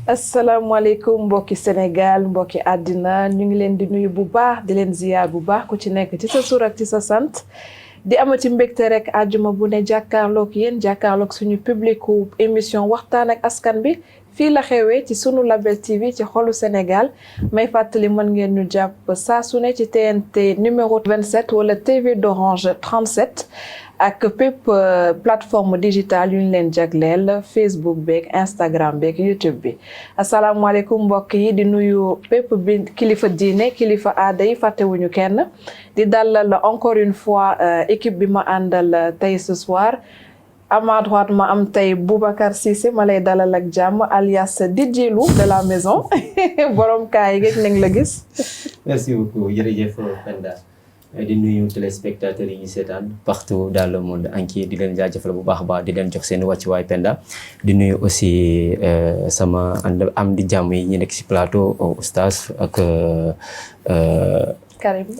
asalaamaaleykum mbokki Sénégal mbokki àddina ñu ngi leen di nuyu bu baax di leen ziyaar bu baax ku ci nekk ci sa tur ak ci sa sant di amati mbégte rek àjjuma bu ne jàkkaarloog yéen jàkkaarloog suñu publicu émission waxtaan ak askan bi fii la xewee ci sunu Label TV ci xolu Sénégal may fàttali mën ngeen ñu jàpp saa su ne ci TNT numéro 27 wala TV d'Orange 37 ak bépp plateforme digitale yu ñu leen jagleel Facebook beeg Instagram beeg YouTube bi asalaamaaleykum mbokk yi di nuyu bépp bi kilifa diine kilifa aada yi fàttewuñu kenn di dalal encore une fois équipe bi ma àndal tey ce soir à ma droite ma am tey Boubacar Cissé ma lay dalal ak jàmm alias DJ Lou de la maison borom kaay gëj nañ la gis. Merci beaucoup jërëjëf Penda. di nuyu téléspectateurs yi ñu seetaan partout dans le monde entier di leen jaajëfal bu baax a baax di leen jox seen wàccuwaay Penda di nuyu aussi sama am di jàmm yi ñu nekk ci plateau oustaz ak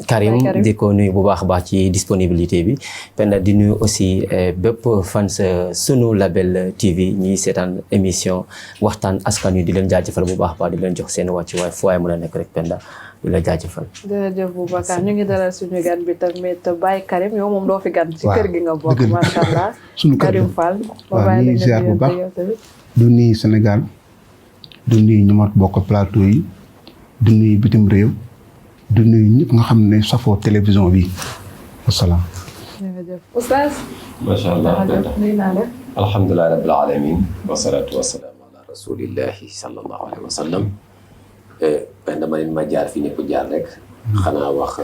Karim di ko nuyu bu baax a baax ci disponibilité bi Penda di nuyu aussi bépp fans sunu Label TV ñuy seetaan émission waxtaan askan wi di leen jaajëfal bu baax a baax di leen jox seen wàccuwaay fu waay mën a nekk rek Penda di la jaajëfal. jërëjëf Boubacar ñu ngi dalal suñu gan bi tamit Baye Karim yow moom doo fi gan. ci kër gi nga bokk macha allah. suñu kër Karim Fall. waaw ñuy ziar bu baax du nuyu Sénégal du nuyu ñu ma bokk plateau yi du nuyu bitim réew du nuyu ñëpp nga xam ne safoo télévision bi wasalaam. jërëjëf oustaz. macha allah nuyu naa la. alhamdulilah rabbil alamin wasalaatu wasalaamu ala rasulillahi sallallahu alayhi wa sallam. Penda ma leen ma jaar fi ñëpp jaar rek xanaa wax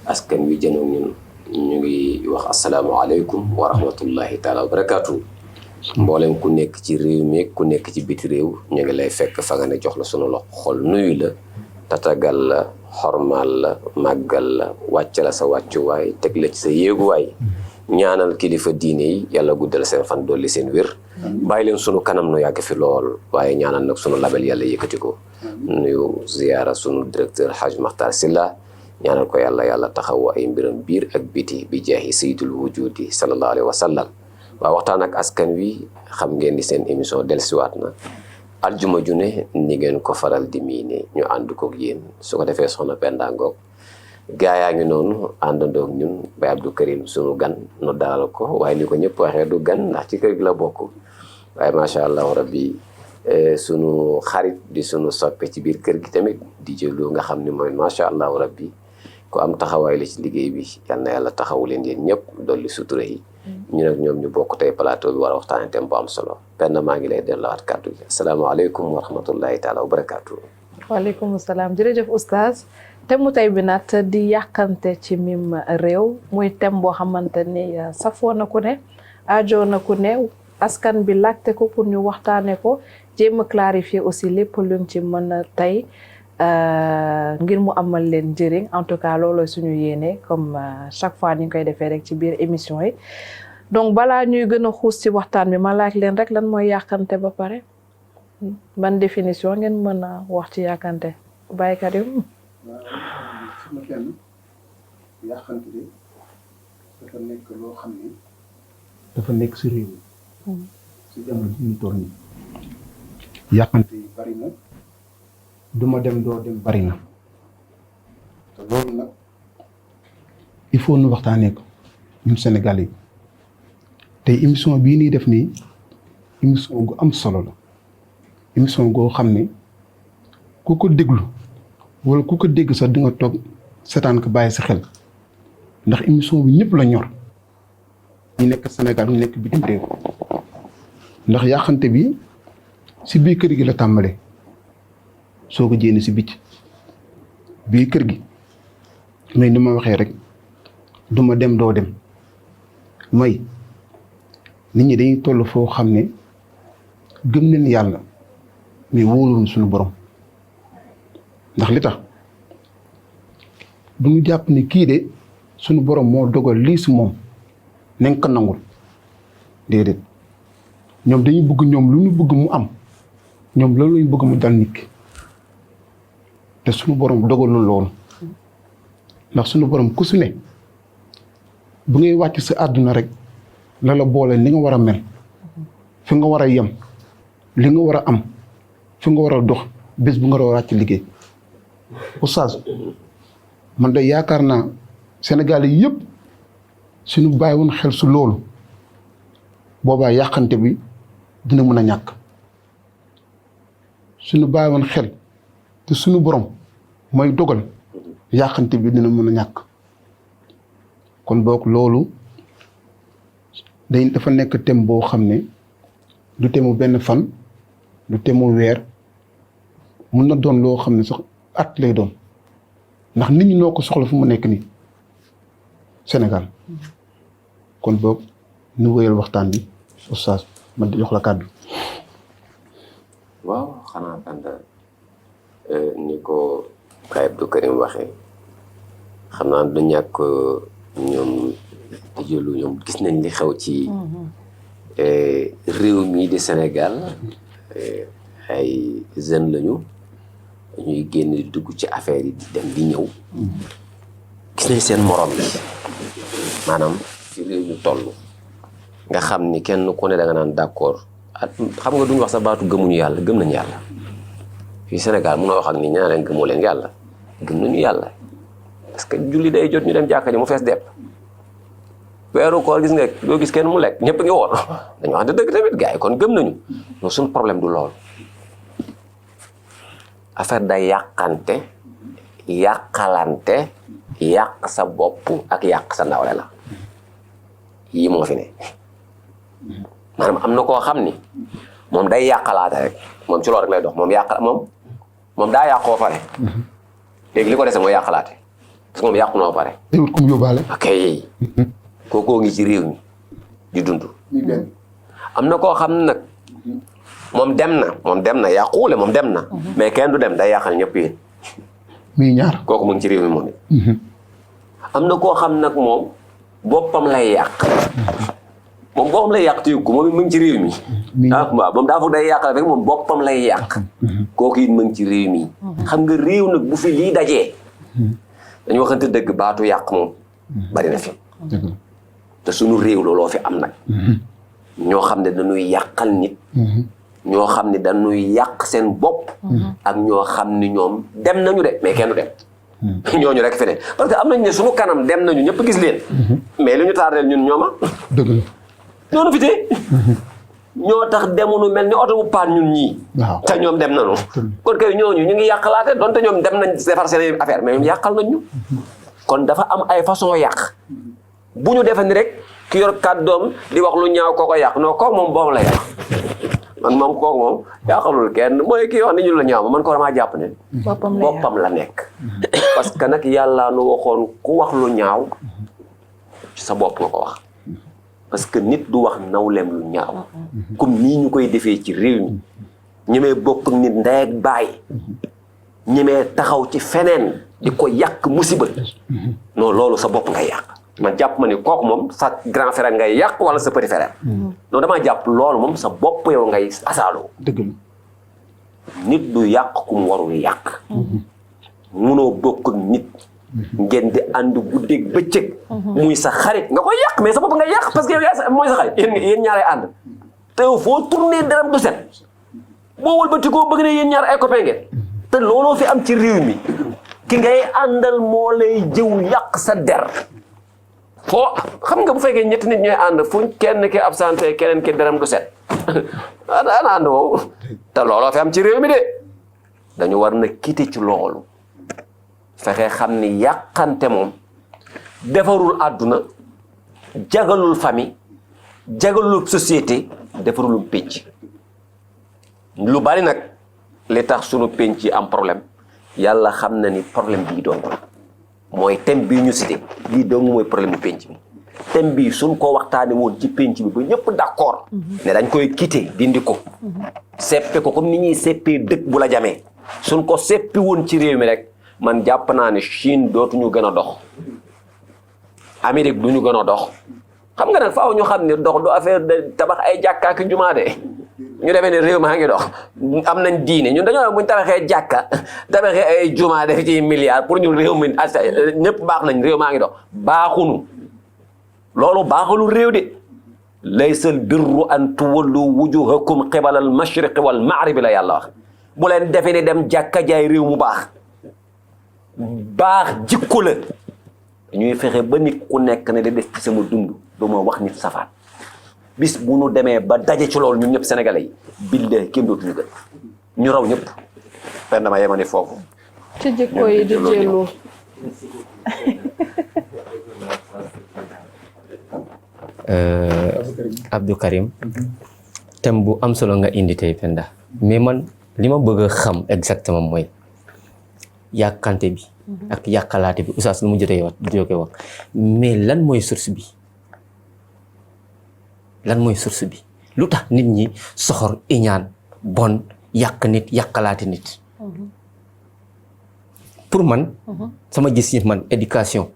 askan wi jënoon ñun ñu ngi wax asalaamaaleykum wa rahmatullahi taala wa barakaatu. mboolem ku nekk ci réew mi ku nekk ci biti réew ñu ngi lay fekk fa nga ne jox la sunu loxo xol nuyu la tatagal la xormaal la màggal la wàcc la sa wàccuwaay teg la ci sa yéeguwaay ñaanal kilifa diine yi yàlla guddal seen fan dolli seen wér bàyyi leen sunu kanam nu yàgg fi lool waaye ñaanal nag sunu label yàlla yëkkati ko nuyu ziyaara sunu directeur Haj Makhtar Silla ñaanal ko yàlla taxaw ay mbiram biir ak biti bi jaahi sayyidul wujudi sallallahu alayhi wa sallam waaw waxtaan ak askan wi xam ngeen ni seen émission dellusiwaat na aljuma ju ne ni ngeen ko faral di miine ñu ànd koog yéen su ko defee soxna Penda ngoog gaa yaa ngi noonu àndandoog ñun Baye Abdou Karim sunu gan nu dalal ko waaye ni ko ñëpp waxee du gan ndax ci kër gi la bokk waaye macha allah rabbi sunu xarit di sunu soppe ci biir kër gi tamit di jëlu nga xam ne mooy macha allah rabbi ku am taxawaay la ci liggéey bi yal na yàlla taxawu leen yéen ñëpp dolli sutura yi ñu nag ñoom ñu bokk tey plateau bi war a waxtaanee thème bu am solo Penda maa ngi lay delluwaat kàddu gi asalaamaaleykum wa rahmatullahi taala wa barakaatu. waaleykum salaam jërëjëf oustaz thème mu tey bi nag di yàqante ci mim réew muy thème boo xamante ni safoo na ku ne aajo na ku ne askan bi laajte ko pour ñu waxtaanee ko jéem a clarifier aussi lépp luñ ci mën a tey ngir mu amal leen njëriñ en tout cas looloo suñu yéene comme chaque fois ni ñu koy defee rek ci biir émission yi donc balaa ñuy gën a xuus ci waxtaan bi ma laaj leen rek lan mooy yàqante ba pare ban définition ngeen mën a wax ci yàqante Baye Karim. sama kenn yàqante de dafa nekk loo xam ne dafa nekk si réew mi si jamono ji ñu toll nii yàqante yi bari na duma dem doo dem bari na te loolu nag il faut nu waxtaanee ko ñun Sénégal yi tey émission bii nii def nii émission gu am solo la émission goo xam ne ku ko déglu wala ku ko dégg sax di nga toog seetaan ko bàyyi sa xel ndax émission bi ñëpp la ñor ñu nekk Sénégal ñu nekk bitim réew ndax yàqante bi si biir kër gi la tàmbalee soo ko jéene si bicc biir kër gi mais ni ma waxee rek duma dem doo dem may nit ñi dañuy toll foo xam ne gëm nañ yàlla mais wóoluwuñ suñu borom ndax li tax du ñu jàpp ni kii de suñu borom moo dogal lii si moom nañ ko nangul déedéet ñoom dañuy bëgg ñoom lu ñu bëgg mu am ñoom loolu lañu bëgg mu dal nit ki te suñu borom dogalul loolu ndax suñu borom ku su ne bu ngay wàcc sa àdduna rek la la boole li nga war a mel fi nga war a yem li nga war a am fi nga war a dox bés bu nga war a wàcc liggéey oustaz man de yaakaar naa Sénégal yi yëpp suñu bàyyi woon xel su loolu boobaa yàqante bi dina mën a ñàkk suñu bàyyi woon xel te suñu borom mooy dogal yàqante bi dina mën a ñàkk kon boog loolu dafa nekk thème boo xam ne du thème benn fan du thème weer mun na doon loo xam ne sax at lay doon ndax nit ñi noo ko soxla fu mu nekk nii Sénégal kon boog nu wéyal waxtaan bi oustaz ma jox la kàddu. waaw xanaa Penda ni ko Baye Abdou Karim waxee xam naa du ñàkk ñoom jëlu ñoom gis nañ li xew ci réew mi di Sénégal ay jeunes lañu ñuy génn di dugg ci affaire yi di dem di ñëw gis nañ seen morom yi maanaam fi réew ñu toll nga xam ni kenn ku ne da nga naan d'accord at xam nga duñu wax sa baatu gëmuñu yàlla gëm nañu yàlla fii Sénégal mun a wax ak ni ñaa leen gëmoo leen yàlla gëm nañu yàlla parce que julli day jot ñu dem jàkka ji mu fees depp weeru koor gis nga doo gis kenn mu lekk ñëpp ngi woor dañu wax dëgg tamit gars yi kon gëm nañu non suñu problème du loolu affaire day yàqante yàqalante yàq sa bopp ak yàq sa nawle la yii moo fi ne maanaam am na koo xam ni moom day yàqalaate rek moom ci loolu rek lay dox moom yàq moom daa yàqoo pare léegi li ko dese mooy yàqalaate parce que moom yàqu noo pare déwut kum yóbbaale ok kookoo ngi ci réew mi di dund am na koo xam nag moom dem na yàquwule moom dem na mais kenn du dem day yàqal ñëpp yéen muy ñaar kooku mu ngi ci réew mi moom it am na koo xam nag moom boppam lay yàq moom boppam lay yàq te yëg ko moom it mu ngi ci réew mi waaw moom daa foog day yàqal rek moom boppam lay yàq kooku it mu ngi ci réew mi xam nga réew nag bu fi lii dajee dañu waxante dëgg baatu yàq moom bari na fi te suñu réew looloo fi am nag ñoo xam ne dañuy yàqal nit ñoo xam ne dañuy yàq seen bopp ak ñoo xam ni ñoom dem nañu de mais kenn du dem ñooñu rek fi ne parce que am nañ ne suñu kanam dem nañu ñëpp gis leen mais li ñu tardeel ñun ñooma dëgg la ñoonu fi tee ñoo tax demunu mel ni oto bu paan ñun ñii te ñoom dem nañu kon kay ñooñu ñu ngi yàqalaate donte ñoom dem nañ defar seen affaire mais ñoom yàqal nañ ñu kon dafa am ay façon yàq bu ñu defee ni rek ki yor kàddoom di wax lu ñaaw kooko yàq non kooku moom boobu la yàq man moom kooku moom yàqalul kenn mooy kii wax ni ñu la ñaaw man ko damaa jàpp ne boppam la nekk parce que nag yàlla nu waxoon ku wax lu ñaaw ci sa bopp nga ko wax parce que nit du wax nawleem lu ñaaw comme nii ñu koy defee ci réew mi ñemee bokk nit ndey ak baay ñemee taxaw ci feneen di ko yàq musiba non loolu sa bopp ngay yàq man jàpp ma ni kooku moom sa grand frère ngay yàq wala sa petit frère non damaa jàpp loolu moom sa bopp yow ngay asaaloo dëgg la nit du yàq ku mu warul yàq munoo bokk ak nit ngeen di ànd guddeeg bëccëg muy sa xarit nga koy yàq mais sa bopp ngay yàq parce que yow yaa mooy sa xarit yéen ñaaree ànd te yow foo tourné dërëm du set boo wëlbatikoo bëgg ne yéen ñaar ay copain ngeen te looloo fi am ci réew mi ki ngay àndal moo lay jëw yàq sa der foo xam nga bu fekkee ñetti nit ñooy ànd fuñ kenn ki absenté keneen ki dërëm du set ana ànd woowu te looloo fi am ci réew mi de dañu war na quitter ci loolu fexe xam ni yàqante moom defarul àdduna jagalul famille jagalul société defarul pénc lu bari nag li tax sunu pénc yi am problème yàlla xam na ni problème bii doon la mooy thème bii ñu cité lii dong mooy problème bu pénc bi thème bii suñ ko waxtaane woon ci pénc bi ba ñëpp d'accord ne dañ koy quitter dindi ko seppe ko comme ni ñuy seppee dëkk bu la jamee suñ ko seppi woon ci réew mi rek man jàpp naa ne Chine dootuñu gën a dox Amérique duñu gën a dox xam nga nag faaw ñu xam ne dox du affaire de tabax ay jàkka ak jumaa de ñu demee ne réew maa ngi dox am nañ diine ñun dañoo buñ tabaxee jàkka tabaxee ay jumaa def ci milliards pour ñu réew mi ñëpp baax nañ réew maa ngi dox baaxunu loolu baaxalul réew de laysal birru an tuwallu wujuhakum qibala al mashriqi wal maghribi la yàlla wax bu leen defee ne dem jàkka jaay réew mu baax jikko la dañuy fexe ba nit ku nekk ne da des ci sama dund du ma wax nit safaan bis bu nu demee ba daje ci loolu ñun ñëpp sénégalais yi billahi kenn dootuñu gën ñu raw ñëpp pen dama yemani foofu ci jikko yi di jëlu Abdou Karim thème bu am solo nga indi tey Penda mais man li ma bëgg a xam exactement mooy yàkkante bi ak yàkkalaate bi oustaz lu mu jotee wax mais lan mooy source bi lu tax nit ñi soxor iñaan bon yàq nit yàkkalaate nit pour man sama gis ni man éducation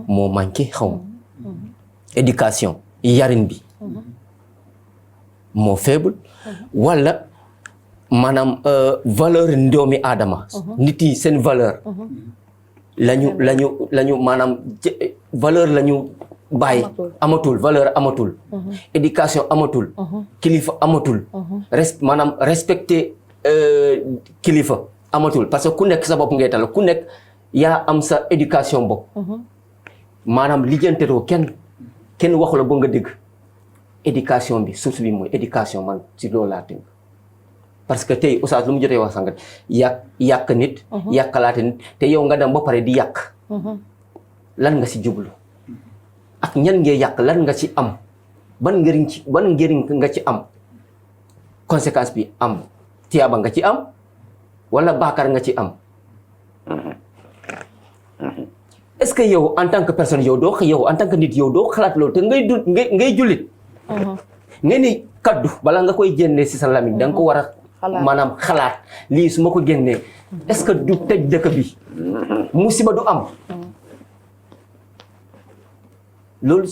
moo manqué xaw ma éducation yarin bi moo faible wala maanaam valeur ndoomi aadama nit yi seen valeur lañu maanaam valeur lañu bàyyi amatul valeur amatul éducation amatul kilifa amatul maanaam respecter kilifa amatul parce que ku nekk sa bopp ngay tal ku nekk yaa am sa éducation bopp maanaam lijjanteroo kenn waxu la ba nga dégg éducation bi source bi mooy éducation man ci loolu laa tënk parce que tey oustaz lu mu jotee wax sànq yàq nit yàqalaate nit te yow nga dem ba pare di yàq lan nga ci jublu ak ñan ngee yàq lan nga ci am ban njëriñ nga ci am conséquence bi am tiyaaba nga ci am wala baakar nga ci am est-ce que yow en tant que personne yow en tant que nit yow doo xalaat loolu te ngay jullit nga ni kaddu bala nga koy génnee ci sa lamiñ da nga ko war a maanaam xalaat lii su ma ko génnee est-ce que du tëj dëkk bi musiba du am loolu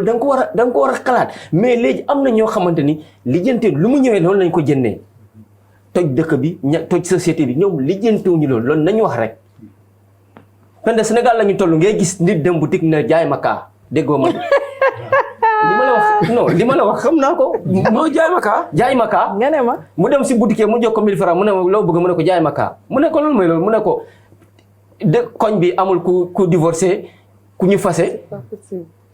da nga ko war a xalaat mais léegi am na ñoo xamante ni lijjante lu mu ñëwee loolu lañ ko génnee toj dëkk bi toj société bi ñoom lijjantewuñu loolu nañu wax rek Penda Sénégal la ñu toll ngay gis nit dem boutique ne jaay ma kaa déggoo ma li ma la wax xam naa ko moo jaay ma kaa nga ne ma mu dem si boutique mu jox ko 1000 francs mu ne loo bëgg mu ne ko jaay ma kaa mu ne ko loolu mooy loolu mu ne ko koñ bi amul ku divorcé ku ñu fase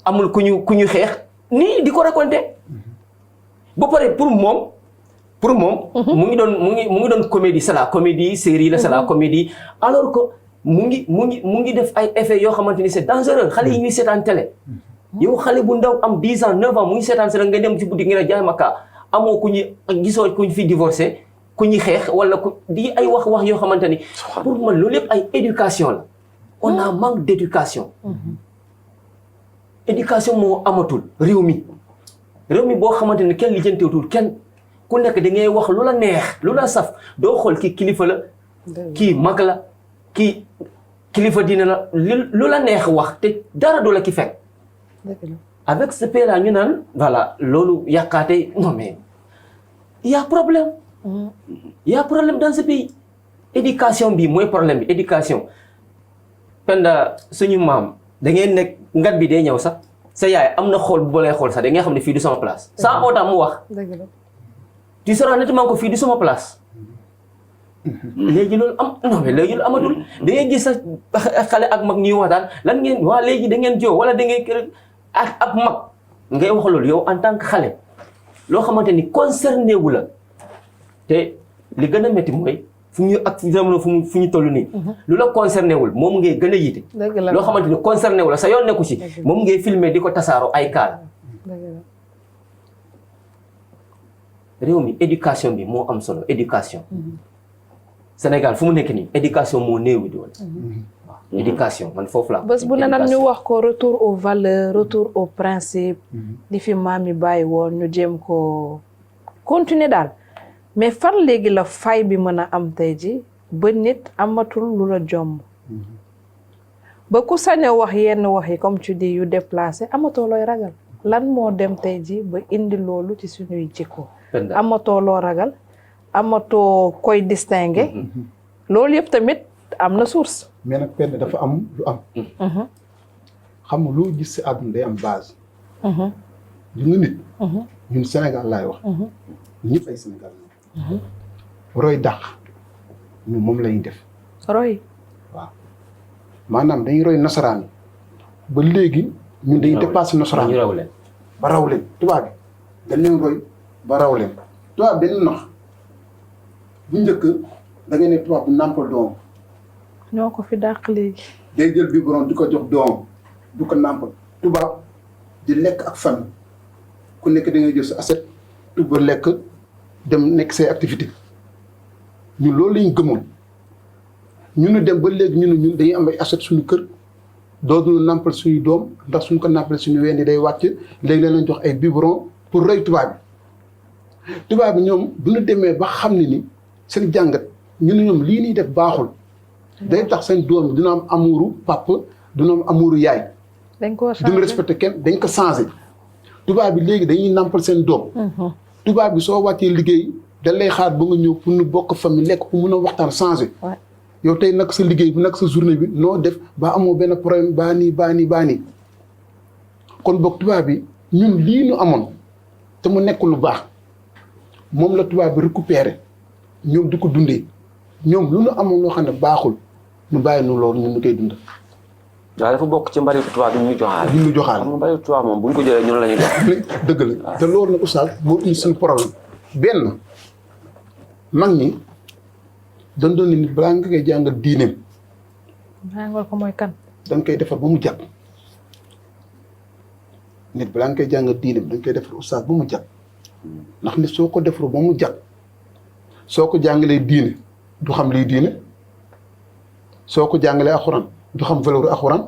amul ku ñu xeex nii di ko raconté ba pare pour moom mu ngi doon comédie c'est la comédie série la c'est la comédie alors que mu ngi def ay effets yoo xamante ni c'est dangereux xale yi ñuy seetaan télé yow xale bu ndaw am 10 ans 9 ans mu ngi seetaan télé nga dem ci boutique nga ne jaay ma kaa amoo ku ñu gisoo ku ñu fi divorcé ku ñu xeex wala ku di ay wax yoo xamante ni pour man loolu yëpp ay éducation la on a manque d'éducation éducation moo amatul réew mi boo xamante ni kenn lijjanteetul kenn ku nekk da ngay wax lu la neex lu la saf doo xool kii kilifa la kii mag la kii kilifa diine la lu la neex wax te dara du la ki fekk avec ce pays là ñu naan voilà loolu yàqaate non mais y a problème dans ce pays éducation bi mooy problème bi éducation Penda suñu maam da ngeen nekk ngat bi day ñëw sax sa yaay am na xool bu lay xool sax da ngay xam ne fii du sama place sans autant mu wax tu seras nettement ko fii du sama place léegi loolu non mais léegi loolu amatul da ngay gis sax xale ak mag ñuy wax daal lan ngeen waa léegi da ngeen joo wala da ngeen ak mag ngay wax loolu yow en tant que xale loo xamante ni concerné wu la te li gën a métti mooy fu ñu toll nii lu la concerné wul moom ngay gën a yite loo xamante ni concerné wu la sa yoon nekku ci moom ngay filmer di ko tasaaro ay kaal réew mi éducation bi moo am solo éducation Sénégal fu mu nekk nii éducation moo néewi doole waaw éducation man foofu la bés bu ne nag ñu wax ko retour aux valeurs retour aux principes di fi maam yi bàyyi woon ñu jéem ko continuer daal mais fan léegi la fay bi mën a am tey ji ba nit amatul lu la jomb ba ku sañoo wax yenn wax yi comme tu dis yu déplacé amatoo looy ragal lan moo dem tey ji ba indi loolu ci suñuy jikko amatoo loo ragal amatoo koy distinguer loolu yëpp tamit am na source mais nag Penda dafa am lu am xam nga loo gis si àdduna day am base gis nga nit. ñun Sénégal laay wax. ñëpp ay Sénégal lañ. roy dàq ñun moom la ñuy def. roy. waaw maanaam dañuy roy nasaraan ba léegi ñun dañuy dépassé nasaraan ñu raw leen. ba raw leen tubaab bi dañ leen roy ba raw leen tubaab benn nax bu njëkk da ngay ne tubaab bu nàmpal doom ñoo ko fi dàq léegi. day jël biberon di ko jox doom du ko nàmpal tubaab di lekk ak famille ku nekk da ngay jël sa assiette tuba lekk dem nekk say activité ñun loolu lañ gëmoon ñu dem ba léegi ñun dañuy am ay assiette suñu kër dootuñu nàmpal suñu doom ndax suñu ko nàmpal suñu ween yi day wàcc léegi la leen jox ay biberon pour roy tubaab bi ñoom bu ñu demee ba xam ne ni seen jàngat ñu ne ñoom lii nii def baaxul day tax seen doom dina am amuuru papa dina am amuuru yaay. dañ koo changé duñu respecté kenn dañ ko changé. tubaab bi léegi dañuy nàmpal seen doom. tubaab bi soo wàccee liggéey dañ lay xaar ba nga ñëw pour ñu bokk famille lekk pour mun a waxtaan changé. yow tey nag sa liggéey bi nag sa journée bi noo def ba amoo benn problème baa nii kon boog tubaab bi ñun lii ñu amoon te mu nekk lu baax moom la tubaab bi récupéré ñoom di ko dundee ñoom lu ñu amoon loo xam ne baaxul ñu bàyyi nu loolu ñun ñu koy dund. waaw dafa bokk ci mbaritu tubaab bi ñu joxaale. bi ñu joxaale xam nga mbaritu tubaab moom bu ñu ko jëlee ñun la ñuy def. dëgg la te loolu nag oustaz moo indi suñu problème benn mag ñi dañ doon nit balaa nga koy jàngal diineem. jàngal ko mooy kan. da nga koy defar ba mu jàpp nit balaa nga koy jàngal diineem da nga koy defar oustaz ba mu jàpp ndax nit soo ko defaroo ba mu jàpp soo ko jàngalee diine du xam liy diine soo ko jàngalee alxuraan du xam valeur alxuraan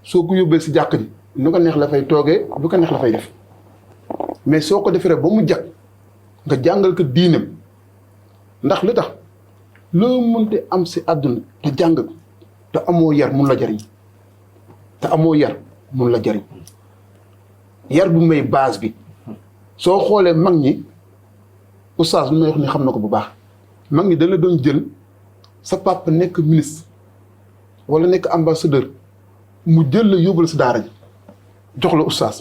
soo ko yóbbee si jàkk ji nu ko neex la fay toogee lu ko neex la fay def mais soo ko defaree ba mu jàpp nga jàngal ko diineem ndax li tax loo mënte am si àdduna te jàng ko te amoo yar mun la jariñ te amoo yar mun la jariñ yar bu may base bi soo xoolee mag ñi oustaz lu may wax ni xam na ko bu baax mag ñi dañ la doon jël sa papa nekk ministre wala nekk ambassadeur mu jël la yóbbal si daara ji jox la oustaz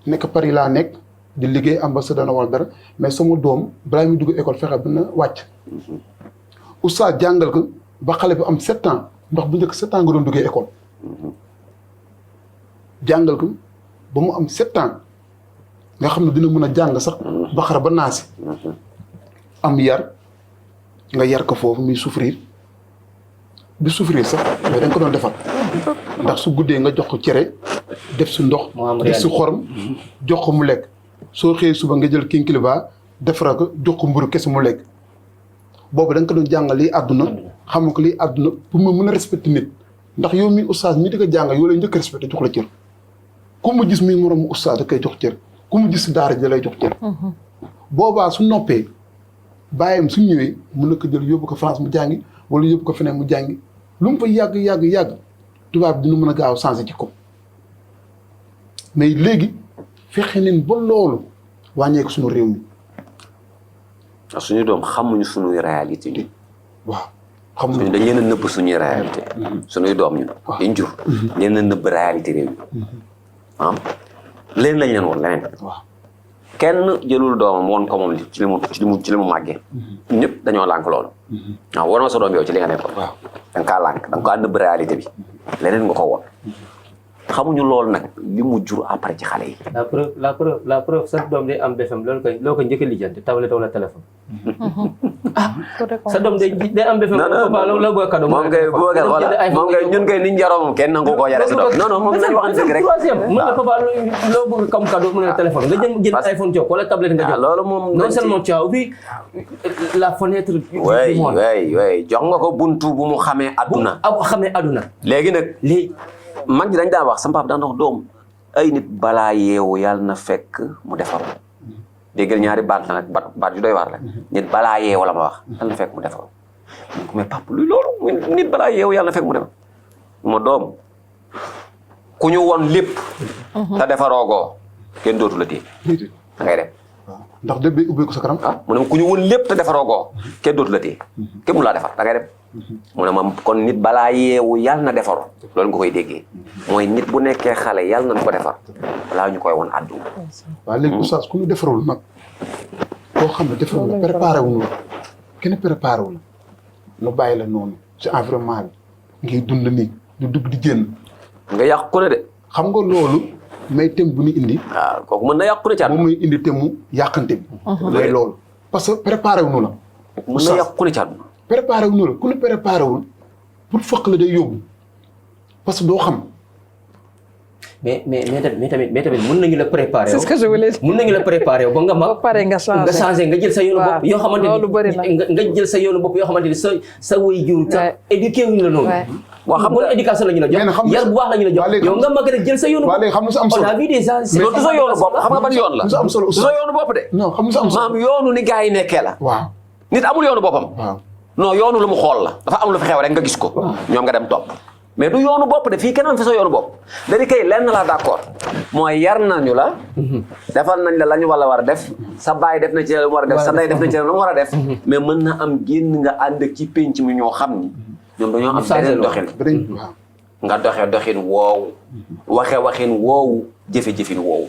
nekk Paris laa nekk di liggéey ambassadeur na wala dara mais sama doom balaa muy dugg école fexe ba na wàcc oustaz jàngal ko ba xale bi am 7 ans ndax bu njëkk 7 ans nga doon duggee école jàngal ko ba mu am 7 ans nga xam ne dina mën a jàng sax ba xara ba naasi am yar nga yar ko foofu muy souffrir bi souffrir sax mais dañ ko doon defal ndax su guddee nga jox ko cere def si ndox def si xorom jox ko mu lekk soo xëyee suba nga jël kinkiliba defara ko jox ko mburu kese mu lekk boobu da nga ko doon jàngal lii àdduna xam ko lii àdduna pour mu mën a respecter nit ndax yow mi oustaz mi di ko jàngal yow lay njëkk respecté jox la cër ku mu gis muy moroom oustaz da koy jox cër ku mu gis si daara ji da lay jox cër boobaa su noppee bàyyam su ñëwee mën na ko jël yóbbu ko France mu jàngi wala yóbbu ko feneen mu jàngi lu mu fa yàgg tubaab dina mën a gaaw changé ci ko mais léegi fexe neen ba loolu wàññeeku suñu réew mi suñu doom xamuñu suñuy réalité ñun. waaw xamuñu dañ leen a nëbb suñuy réalité. suñuy doom ñun. dañ jur. leen a nëbb réalité réew mi. leen lañ leen woon leneen. waaw kenn jëlul doomam woon ko moom ci li mu màggee. ñëpp dañoo lànk loolu. waaw war ma sa doom yow ci li nga nekkoon. waaw da nga kaa lànk da nga kaa nëbb réalité bi. leneen nga ko woon. xamuñu loolu nag li mu jur après ci xale yi. la preuve sa doom day am BFM loo ko njëkk a lijjanti tablette wala téléphone. sa doom day am BFM. la bëgg cadeau moom ngay ñun kay niñ jaroo moom kenn nangu koo yare si doom. non moom nañ waxante dëgg rek. mën na papa loo bëgg comme cadeau mën na téléphone nga jënd iPhone jox wala tablette nga jox. loolu moom non seulement tu as ouvert la fenêtre. oui jox nga ko buntu bu mu xamee adduna. xamee adduna. léegi nag mag ñi dañ daan wax sama papa daan wax doom ay nit balaa yeewu yàlla na fekk mu defaru déggal ñaari baat la nag baat yu doy waar la nit balaa yeewu la ma wax yàlla na fekk mu defaru mais papa luy loolu nit balaa yeewu yàlla na fekk mu defaru ma doom ku ñu won lépp te defaroogoo kenn dootu la téye da ngay dem ndax dëgg bi ubbeeku sa kanam mu ne ku ñu won lépp te defaroogoo kenn dootu la téye kenn mu laa defar da ngay dem mu ne ma kon nit balaa yeewu yàlla na defaru loolu nga koy déggee mooy nit bu nekkee xale yàlla nañ ko defar balaa ñu koy won àdduna. waaw léegi oustaz ku ñu defarul nag koo xam ne defarul la préparé wu ñu kenn préparé wu la nu bàyyi la noonu ci environnement bi ngay dund nii du dugg di génn. nga yàq ko ne de. xam nga loolu may thème bu ñu indi. waaw kooku mën na yàq ne caat. moom muy indi thème mu yàqante bi. mooy loolu parce que préparé wu ñu la. mën na yàq ne caat. préparé wu ñu la ku ñu préparé wul pour fëq la day yóbbu parce que doo xam. mais tamit mën nañu la préparer. c'est ce que je voulais dire. mën nañu la préparer ba nga mag. ba pare nga changé nga jël sa yoonu bopp. yoo xamante loolu bëri na ni nga jël sa yoonu bopp yoo xamante ni sa waajur sax éduqué wuñu la noonu. waaw xam nga éducation la ñu la jox. yar bu baax la ñu la jox. yow nga mag rek jël sa yoonu bopp. waaw léegi xam nga su am solo on a vu des gens. loolu du sa yoonu bopp xam nga ban yoon la. du sa am solo du sa yoonu bopp de. non xam nga su am solo maam yoonu ni gars yi nekkee la. waaw nit amul yoonu boppam. waaw non yoonu lu mu xool la dafa am lu fi xew rek nga gis ko. ñoom nga dem topp. mais du yoonu bopp de fii kenn am fi sa yoonu bopp dañu kay lenn la d'accord mooy yar nañu la defal nañ la ñu war a def sa baay def na ci la mu war a def sa ndey def na ci la mu war a def mais mën na am génn nga ànd ci pénc mi ñoo xam ni ñoom dañoo am beneen doxin waaw nga doxee doxin woowu waxin woowu jëfe-jëfin woowu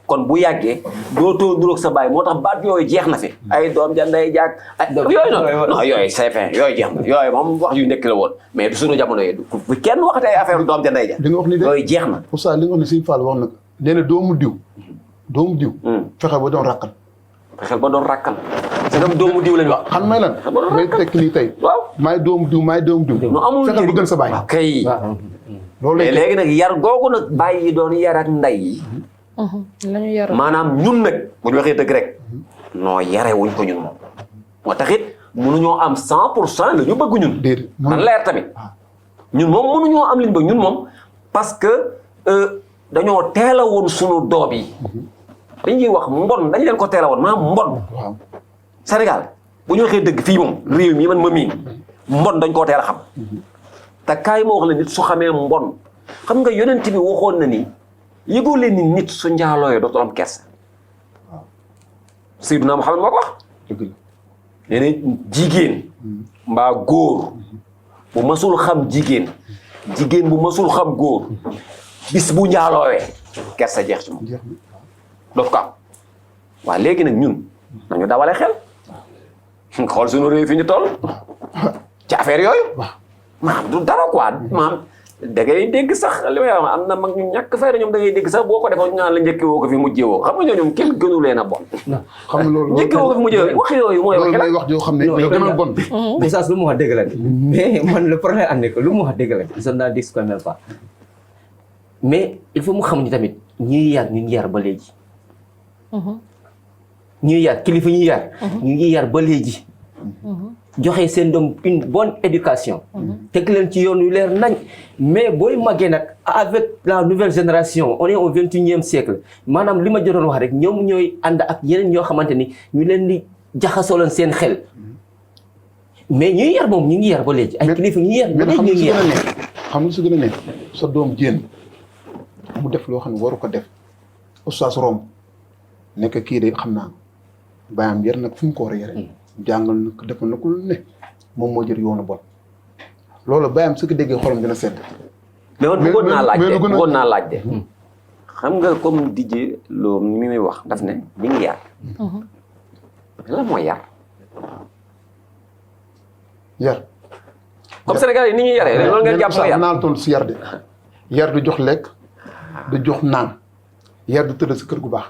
kon bu yàggee dootoo duróog sa baay moo tax baat yooyu jeex na fi ay doom ja ndey jaag ay yooyu noonu non yooyu c'est fin yooyu jeex na yooyu moom wax yu nekk la woon mais du suñu jamono yi bu kenn waxatee ay affaire doom ja ndey ja li nga wax ni de yooyu jeex na oustaz li nga wax ne Sëñ Fall wax na ko nee na doomu diw fexe ba doon rakkal fexeel ba doon rakkal c'est comme doomu diw lañ wax xam may lan may tekk nii tey waaw maay doomu diw nu amul fexeel ba gën sa baay kay loolu mais léegi nag yar googu nag bàyyi yi doon yar ak ndey yi lañu yar maanaam ñun nag bu ñu waxee dëgg rek noo yare wuñ ko ñun moom moo taxit mënuñoo am 100% la ñu bëgg ñun déedéet man leer tamit ñun moom mënuñoo am li ñu bëgg ñun moom parce que dañoo teel a woon sunu doom yi dañuy wax mbon dañ leen ko teel a woon maanaam mbon waaw Sénégal bu ñu waxee dëgg fii moom réew mi man ma miin mbon dañ koo teel a xam te kaay ma wax la nit su xamee mbon xam nga yonent bi waxoon na ni yëgoo leen ni nit su njaalooyee dootul am kersa Seydina Muhammad moo ko wax dëgg la nee na jigéen mbaa góor bu masul xam jigéen bu masul xam góor bis bu njaalooyee kersa jeex ci moom jeex na dootu ko am waaw léegi nag ñun nañu dawale xel xool suñu réew fi ñu toll ci affaire yooyu maam du dara quoi maam da ngay dégg sax li may wax am na mag ñu ñàkk fayda ñoom da ngay dégg sax boo ko defoon ñu naan la njëkk woo ko fi mujjee woo xam nga ñoom kenn gënu leen a bon xam nga loolu njëkk woo ko fi mujjee woo wax yooyu mooy loolu may wax joo xam ne yow gën a bon Oustaz lu mu wax dëgg la mais man le problème am ne que lu mu wax dëgg la je n'en dis quand même pas mais il faut mu xam ni tamit ñuy yar ñu ngi yar ba léegi ñuy yar kilifa ñuy yar ñu ngi yar ba léegi joxe seen doom une bonne éducation teg leen ci yoon yu leer nañ mais booy màggee nag avec la nouvelle génération on est au 21e siècle maanaam li ma jotoon wax rek ñoom ñooy ànd ak yeneen ñoo xamante ni ñu leen di jaxasoolan seen xel mais ñuy yar moom ñu ngi yar ba léegi ay kilifa ñuy yar ba léegi ñu ngi yar xam nga su gën a ne sa doom jéen mu def loo xam ne waru ko def oustaz romb nekk kii de xam naa baayam yar nag fu mu ko war a yare jàngal na ko defal na ko lu ne moom moo jël yoonu bon loolu baayam su ko déggee xolam dina sedd mais man bëggoon naa laaj de xam nga comme Didier Lo mi muy wax daf ne ñu ngi yar lan mooy yar comme Sénégal yi ni ñuy yaree loolu ngeen jàpp yar naal toll si yar de yar du jox lekk du jox naan yar du tëdd si kër gu baax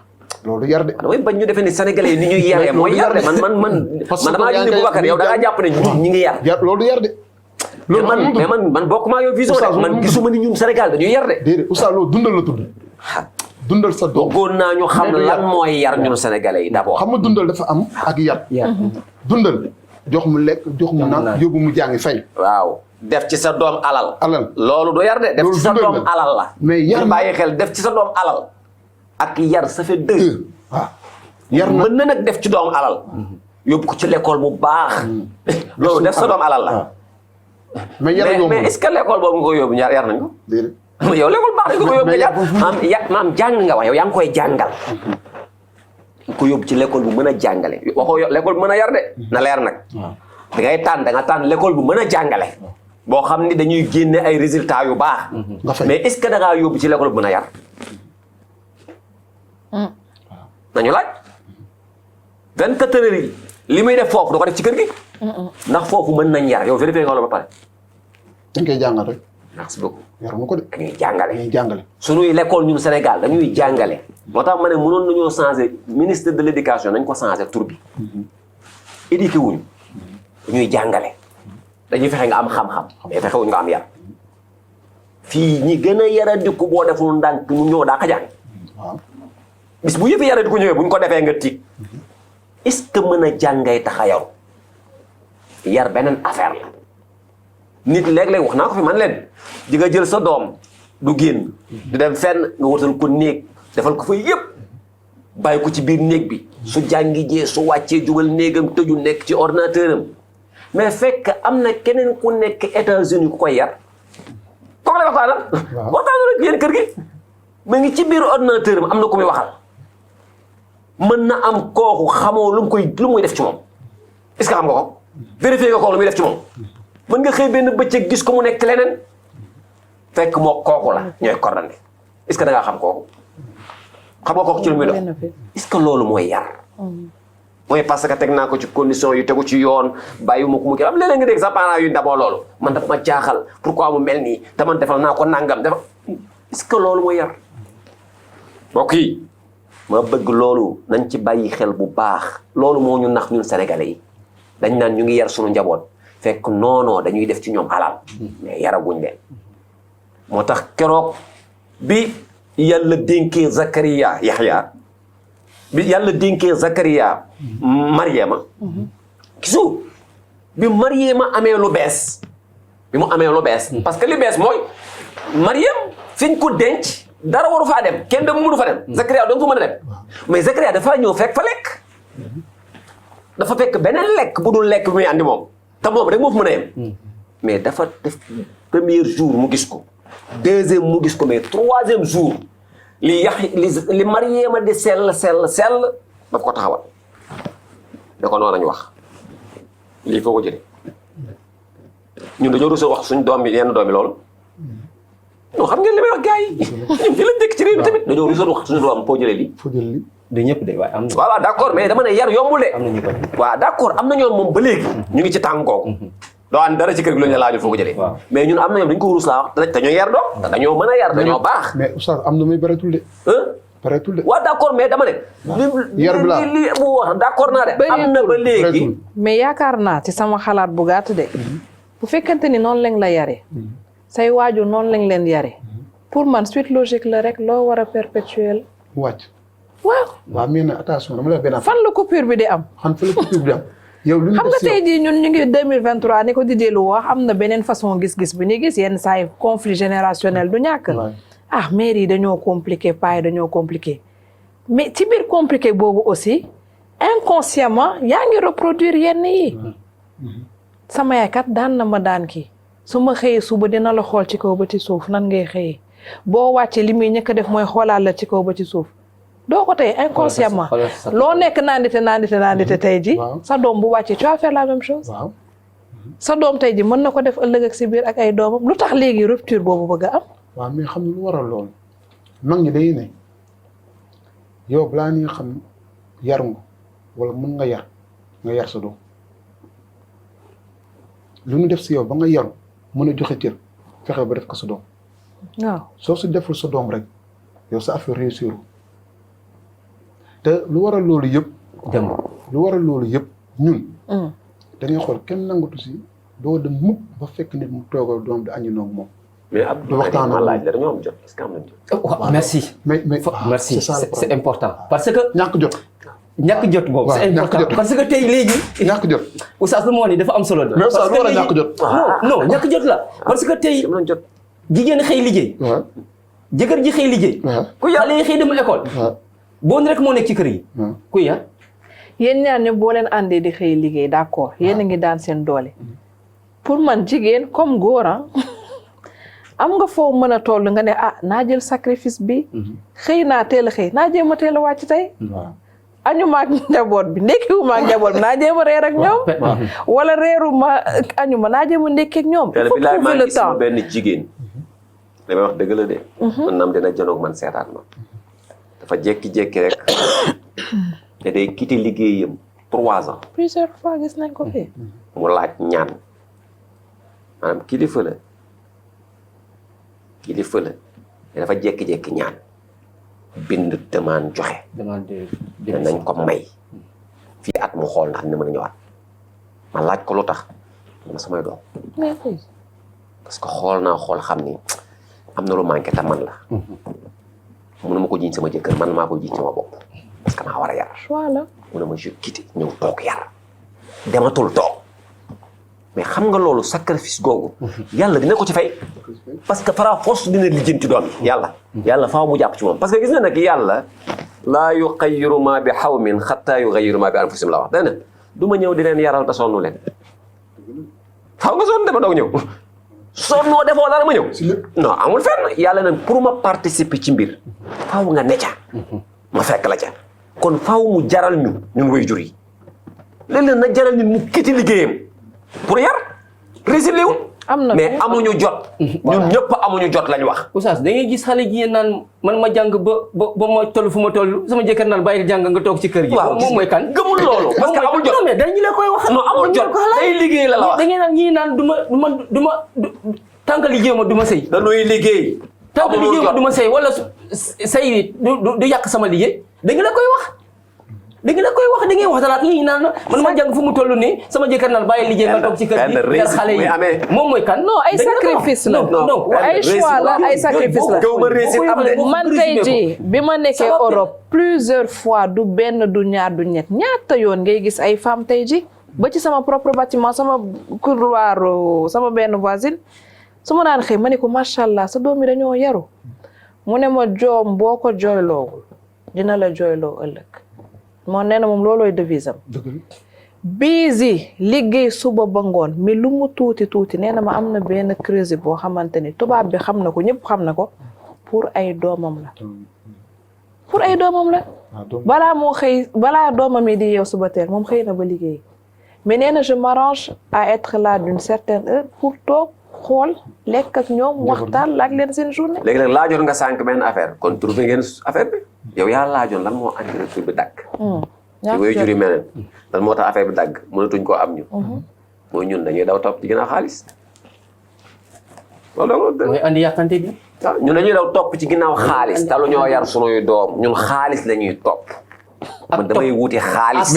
loolu yar de damay bañ ñu defee ni Sénégalais yi ni ñuy yaree mooy yar de man damaa gis ni Boubacar yow da ngaa jàpp ne ñi ngi yar loolu yar de loolu mais man bokk maa yow vision de man gisuma ni ñun Sénégal dañuy yar de déedéet oustaz loolu dundal la tudd dundal sa doom bëggoon naa ñu xam lan mooy yar ñun Sénégalais yi d'abord xam nga dundal dafa am ak yar dundal jox mu lekk jox mu naan yóbbu mu jàngi fay waaw def ci sa doom alal loolu du yar de def ci sa doom alal la mais yar bàyyi xel def ci sa doom alal ak yar ça fait deux waaw yar mën na nag def ci doom alal yóbbu ko ci l'école bu baax loolu def sa doom alal la mais est-ce que l'école boobu nga ko yóbbu yar nañ ko yow l'école baax dañ ko yóbbu nga jàng maam jàng nga wax yow yaa ngi koy jàngal ko yóbbu ci l'école bu mën a jàngale waxoo l'école bu mën a yar de na leer nag da ngay tànn da nga tànn l'école bu mën a jàngale boo xam ni dañuy génne ay résultats yu baax mais est-ce que da ngaa yóbbu ci l'école bu mën a yar nañu laaj 24 heures yi li muy def foofu da ko def ci kër gi ndax foofu mën nañ yar yow vérifié nga wala ba pare dañ koy jàngal rek merci beaucoup yaruma ko de dañuy jàngale dañuy jàngale suñuy l'école ñun Sénégal dañuy jàngale moo tax ma ne mënoon nañoo changer ministre de l'éducation nañ ko changer tur bi éduqué wuñu dañuy jàngale dañuy fexe nga am xam-xam mais fexe wuñu nga am yar fii ñi gën a yaradiku boo deful ndànk ñu ñëw daa ka jàng waaw bis bu yëpp yaradiku ñëwee bu ñu ko defee nga tiit est-ce que mën a jàngay tax a yaru yar beneen affaire la nit léeg-léeg wax naa ko fi man leen di nga jël sa doom du génn di dem fenn nga wutal ko néeg defal ko fa yëpp bàyyi ko ci biir néeg bi su jàngi jee su wàccee jubal néegam tëju nekk ci ordinateur am mais fekk am na keneen ku nekk États-Unis ku koy yar kooku lay waxtaanal waxtaanal rek yéen kër gi ma ngi ci biir ordinateur am am na ku muy waxal mën na am kooku xamoo lu muy def ci moom est-ce que xam nga ko vérifier nga kooku lu muy def ci moom mën nga xëy benn bëccëg gis ko mu nekk leneen fekk moo kooku la ñooy coordonné est-ce que da ngaa xam kooku xam nga kooku ci lu muy dox est-ce que loolu mooy yar mooy parce que teg naa ko ci condition yu tegu ci yoon bàyyi ma ko mu kii am léeg-léeg nga dégg sa parents yu d'abord loolu man dafa ma jaaxal pourquoi mu mel nii te man defal naa ko nangam dafa est-ce que loolu mooy yar mbokk yi ma bëgg loolu nañ ci bàyyi xel bu baax loolu moo ñu nax ñun sénégalais yi dañ naan ñu ngi yar suñu njaboot fekk noonoo dañuy def ci ñoom alal mais yaraguñ leen moo tax keroog bi yàlla dénkee Zakaria Yaxya bi yàlla dénkee Zakaria Mariama gisu bi Mariama amee lu bees bi mu amee lu bees parce que li bees mooy Mariam fiñ ko denc dara waru faa dem kenn dem mënu fa dem Zakaria doon fa mën a dem mais Zakaria dafa ñëw fekk fa lekk dafa fekk beneen lekk bu dul lekk bi muy andi moom te moom rek moo fa mën a yem mais dafa def premier jour mu gis ko deuxième mu gis ko mais troisième jour li Mariama di sell daf ko taxawal da ko noonu lañu wax lii foo ko jëlee ñun dañoo rusoo wax suñ doom yi yenn doom yi loolu non xam ngeen li may wax gars yi ñun fi lañ dëkk ci réew mi tamit dañoo rusoo wax suñu doom foo jëlee lii foo jël li du ñëpp de waaye am na. waaw d'accord mais dama ne yar yombul de. am na ñu ko waaw d'accord am na ñoom moom ba léegi ñu ngi ci tàng kooku doo am dara ci kër gi lu ñu la laajul foo ko jëlee mais ñun am na ñoom dañu ko rus laa wax dañoo yar doom dañoo mën a yar dañoo baax mais oustaz am na muy bareetul de bareetul de waaw d'accord mais dama ne yar bi laa li bu wax d'accord naa de am na ba léegi mais yaakaar naa ci sama xalaat bu gàtt de bu fekkente ni noonu lañ la yare say waajur noonu lañ leen yare pour man suite logique la rek loo war a perpétuer wàcc waaw waaw mais nag attention dama la benn fan la coupure bi di am fan fa la coupure bi am yow lu ñu xam nga tey jii ñun ñu ngi 2023 ni ko Didier lu wax am na beneen façon gis-gis bi ni gis yenn saa yi conflit générationnel du ñàkk ah mère yi dañoo compliqué paa yi dañoo compliqué mais ci biir compliqué boobu aussi inconsciemment yaa ngi reproduire yenn yi sama yaay kat daan na ma daan kii su ma xëyee suba dina la xool ci kaw ba ci suuf nan ngay xëyee boo wàccee li muy ñëkk a def mooy xoolaat la ci kaw ba ci suuf doo ko tey inconsciemment loo nekk naandite tey ji sa doom bu wàccee tu vas faire la même chose sa doom tey ji mën na ko def ëllëg ak si biir ak ay doomam lu tax léegi rupture boobu bëgg a am waaw mais xam lu waral loolu mag ñi day ne yow balaa ni nga xam yar nga wala mën nga yar sa doom lu ñu def si yow ba nga yaru mën a joxe cër fexe ba def ko sa doom waaw soo si deful sa doom rek yow sa affaire réussir te lu waral loolu yëpp lu waral loolu yëpp ñun dañuy xool kenn nangatu si doo dem mukk ba fekk nit mu toogal doom di añu noog moom mais Abdou waxtaan ma laaj la dañoo am jot est-ce que am nañ jot merci merci c'est important parce que ñàkk jot boobu c'est important parce que tey léegi ñàkk jot oustaz lu moo ni dafa am solo mais oustaz lu war a ñàkk jot non ñàkk jot la parce que tey jigéen xëy liggéey jëkkër ji xëy liggéey ku yàlla yi xëy dem école boo rek moo nekk ci kër yi ku yar yéen ñaar ñëpp boo leen àndee di xëy liggéey d'accord yéen a ngi daan seen doole pour man jigéen comme góor am nga foo mën a toll nga ne ah naa jël sacrifice bi xëy naa teel a xëy naa jéem a teel a wàcc tey añu ma ak njaboot bi ndekkiwu ma ak njaboot bi naa jéem a reer ak ñoom wala reeru ma añu ma naa jéem a ndekki ak ñoom il faut trouver le temps benn jigéen li may wax dëgg la de man naam dina janoog man seetaan ma dafa jékki-jékki rek te day quitté liggéeyam 3 ans plusieurs fois gis nañ ko fi mu laaj ñaan maanaam kilifa la te dafa jékki-jékki ñaan bind demande joxe te nañ ko may fii at mu xool ndax dina mën a ñëwaat ma laaj ko lu tax man samay doom parce que xool naa xool xam ni am na lu manqué te man la mënu ma ko jiiñ sama jëkkër man maa ko jiiñ sama bopp parce que maa war a yar choix la mu ne ma je quitté ñëw toog yar dematul toog mais xam nga loolu sacrifice googu yàlla dina ko ci fay parce que par force dina lijjanti doom yi yàlla faaw mu jàpp ci moom parce que gis na nag yàlla laa yuxayyiru maa bi xawmin xattaa yuxayyiru maa bi anfusihim la wax dana du ma ñëw di leen yaral te sonnu leen faaw nga sonn dama doog ñëw sonnoo defoo dara ma ñëw non amul fenn yàlla nag pour ma participer ci mbir faaw nga necca ma fekk la ca kon faaw mu jaral ñun way jur yi léeg-léeg na jaral ñun mu kiti liggéeyam pour yar réussir léewul mais amuñu jot ñun ñëpp amuñu jot lañ wax Oustaz da ngay gis xale ji naan man ma jàng ba ma toll fu ma toll sama jëkkër naan bàyyi jàng nga toog ci kër gi moom mooy kan gëmul loolu parce que amul jot non mais dañu la koy wax non amul jot day liggéey la wax da ngeen naan ñii naan du ma tànk liggéey ma du ma sëy dañuy liggéey tànk liggéey ma du ma sëy wala sëy du yàq sama liggéey dañu la koy wax da ngay wax dalaat ñii naan man ma jàng fu mu toll nii sama jëkkër naan bàyyi liggéey nga toog ci kër gi yar xale yi moom mooy kan non ay sacrifice la non ay choix la ay sacrifice la man tey jii bi ma nekkee Europe plusieurs fois du benn du ñaar du ñett ñaata yoon ngay gis ay femmes tey jii ba ci sama propre bâtiment sama couloir sama benn voisine su ma daan xëy ma ne ko macha allah sa doom yi dañoo yaru mu ne ma joom boo ko jooyloowul dina la jooyloo ëllëg moo nee na moom loolooy devise am busy liggéey suba ba ngoon mais lu mu tuuti nee na ma am na benn crédit boo xamante ni tubaab bi xam na ko ñëpp xam na ko pour ay doomam la balaa doomam yi di yeew suba teel moom xëy na ba liggéey mais nee na je m'arrange à être là d'une certaine heure pour toog xool lekk ak ñoom waxtaan laaj leen seen journée léegi nag laajoon nga sànq benn affaire kon trouvé ngeen affaire bi yow yaa laajoon lan moo andi retour bi dagg ci way juri meneen lan moo tax affaire bi dagg mënatuñ koo am ñu mooy ñun dañuy daw topp ci ginnaaw xaalis loolu mooy andi yàqante bi waaw ñun dañuy daw topp ci ginnaaw xaalis talu ñoo yar sunuy doom ñun xaalis la ñuy topp man damay wuti xaalis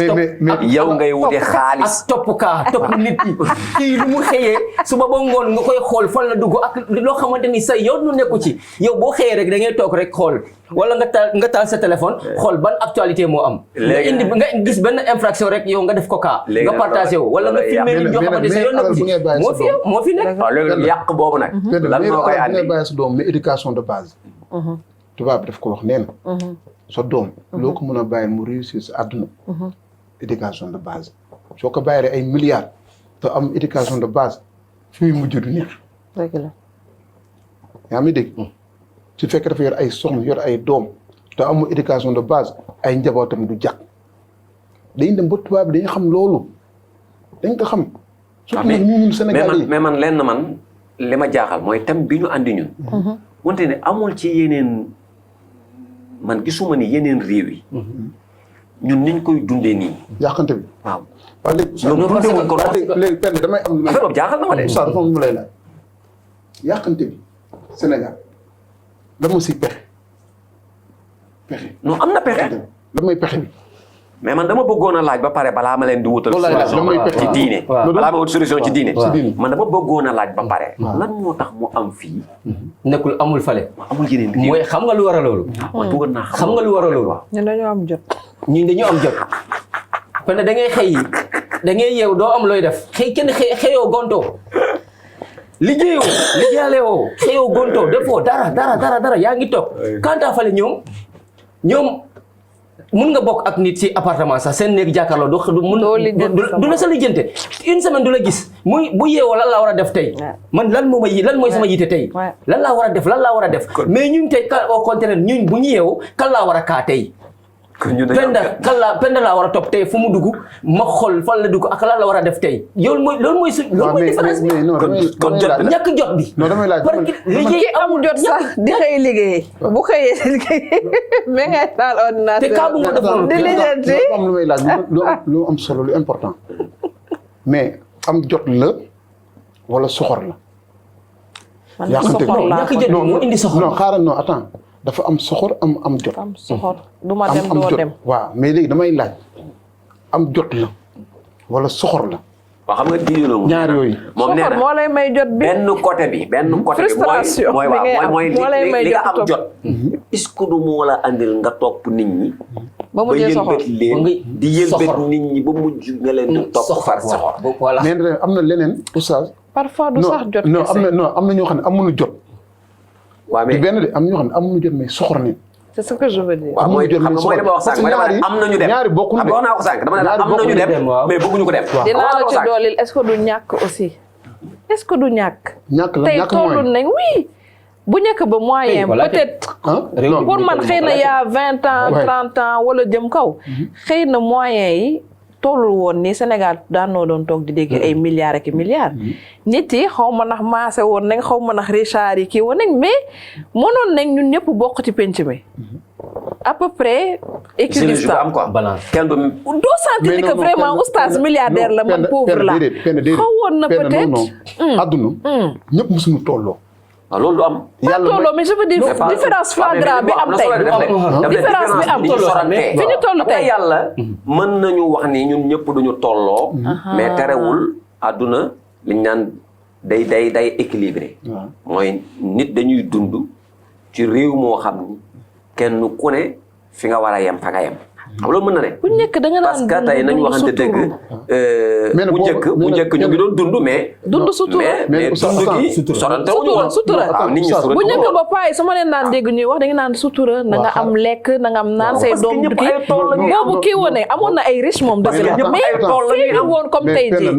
yow ngay wuti xaalis ak topp nit yi kii lu mu xëyee suba ba ngoon nga koy xool fan la dugg ak loo xamante ni say yow nu nekku ci yow boo xëyee rek da ngay toog rek xool wala nga taal sa téléphone xool ban actualité moo am nga gis benn infraction rek yow nga def ko kaa nga partagé wu wala nga filmé nit yoo xamante sa yow nekku ci moo fi nekk waaw léegi yàq boobu nag lan moo koy andi ngay bàyyi sa doom mais éducation de base tubaab bi daf ko wax nee na sa doom loo ko mën a bàyyi mu réussir sa àdduna éducation de base soo ko bàyyee ay milliards te am éducation de base fi muy mujj du neex dëgg la yaa ngi dégg su fekkee dafa yor ay soxna yor ay doom te amul éducation de base ay njabootam du jàkk dañ dem ba tubaab bi dañu xam loolu dañ ko xam surtout nag ñun Sénégal yi mais man lenn man li ma jaaxal mooy thème bi ñu andi ñun wante ne amul ci yeneen man gisuma ni yeneen réew yi ñun niñ koy dundee nii yàqante bi waaw waaw léegi loolu dundee wuñ ko léegi penn damay am affaire boobu jaaxal na ma de Oustaz dafa am lu lay laaj yàqante bi Sénégal la ma si pexe non am na pexe la may pexe bi mais man dama bëggoon a laaj ba pare balaa ma leen di wutal solution ci diine waaw balaa ma wut solution ci diine diine. man dama bëggoon a laaj ba pare lan moo tax mu am fii nekkul amul fale amul yeneen réew mooy xam nga lu war a loolu man bëggoon naa xam nga lu war a loolu ñun dañoo am jot ñun dañu am jot kon da ngay xëy da ngay yeew doo am looy def kenn xëyoo gontoo liggéeyale woo xëyoo gontoo defoo dara yaa ngi toog kanta fale ñoom mun nga bokk ak nit ci appartement sax seen néeg jàkkaarloo du la sa lijjante une semaine du la gis bu yeewoo lan laa war a def tey man lan mooy sama yite tey lan laa war a def mais ñun tey au contraire ñun bu ñu yeewoo kan laa war a kaa tey Penda laa war a topp tey fu mu dugg ma xool fan la dugg ak lan la war a def tey loolu mooy différence bi. kon jot bi ñàkk jot bi. non damay laaj ki amul jot sax di xëy liggéey bu xëyee liggéey mais ngay taal ordinateur. te kaa bu nga def loolu di lijjanti am lu may laaj lu am solo lu important mais am jot la wala soxor la. man soxor laa ñàkk jot moo indi soxor. non xaaral non attends dafa am soxor am jot. am soxor du ma dem doo dem. waaw mais léegi damay laaj am jot la wala soxor la. waaw xam nga diine ñaar yooyu. moom nee soxor na moo lay may jot bi. benn côté bi frustration mooy mooy li nga am jot. jot. est-ce que du moo la andil nga topp nit ñi. ba mu jël soxor yëlbët leen di yëlbët nit ñi ba mujj nga leen di topp far soxor. voilà mais am na leneen oustaz. parfois du sax jot. non am na ñoo xam ne amuñu jot. waaw mais benn de am na ñoo xam ne amuñu jot mais soxor ne. c'est ce que je veux dire. waaw mooy xam nga mooy li ma wax sànq am nañu dem ñaari bokkul de. wax naa ko sànq dama ne la am nañu dem mais bëgguñu ko dem. dinaa la ci dooleel est-ce que du ñàkk aussi est-ce que du ñàkk. ñàkk la tey ñàkk tollu nañ oui. bu njëkk ba moyen peut-être. pour man xëy na yaa 20 ans 30 ans wala jëm kaw. xëy na moyen yi. tollul woon ni Sénégal daanoo doon toog di dégg ay milliards ak milliards. nit yi xaw ma ndax maase woon nañ xaw ma ndax Richard yi kii woon nañ mais mënoon nañ ñun ñëpp bokk ci penc mi. à peu près équidistant am quoi balance kenn du doo sentir ni que vraiment oustaz milliardaire la man pauvre la xawoon na peut-être adduna ñëpp mosuñu tolloo. waaw loolu du am. yàlla tolloo mais je veux dire différence flagrant bi am tey différence bi am fi ñu toll tey yàlla mën nañu wax ni ñun ñëpp duñu tolloo mais terewul àdduna liñ naan day équilibré mooy nit dañuy dund ci réew moo xam ni kenn ku ne fi nga war a yem fa nga yem xam loolu mën na ne bu nekk da nga naan parce que tey nañu waxante dëgg bu njëkk ñu ngi doon dund mais dund sutura mais dund gi sorante wuñu woon sutura nit ñi bu njëkk ba paay su ma leen daan dégg ñuy wax da nga naan sutura na nga am lekk na nga am naan say doom du kii boobu kii woon amoon na ay riche moom dëgg la mais fii ñu woon comme tey jii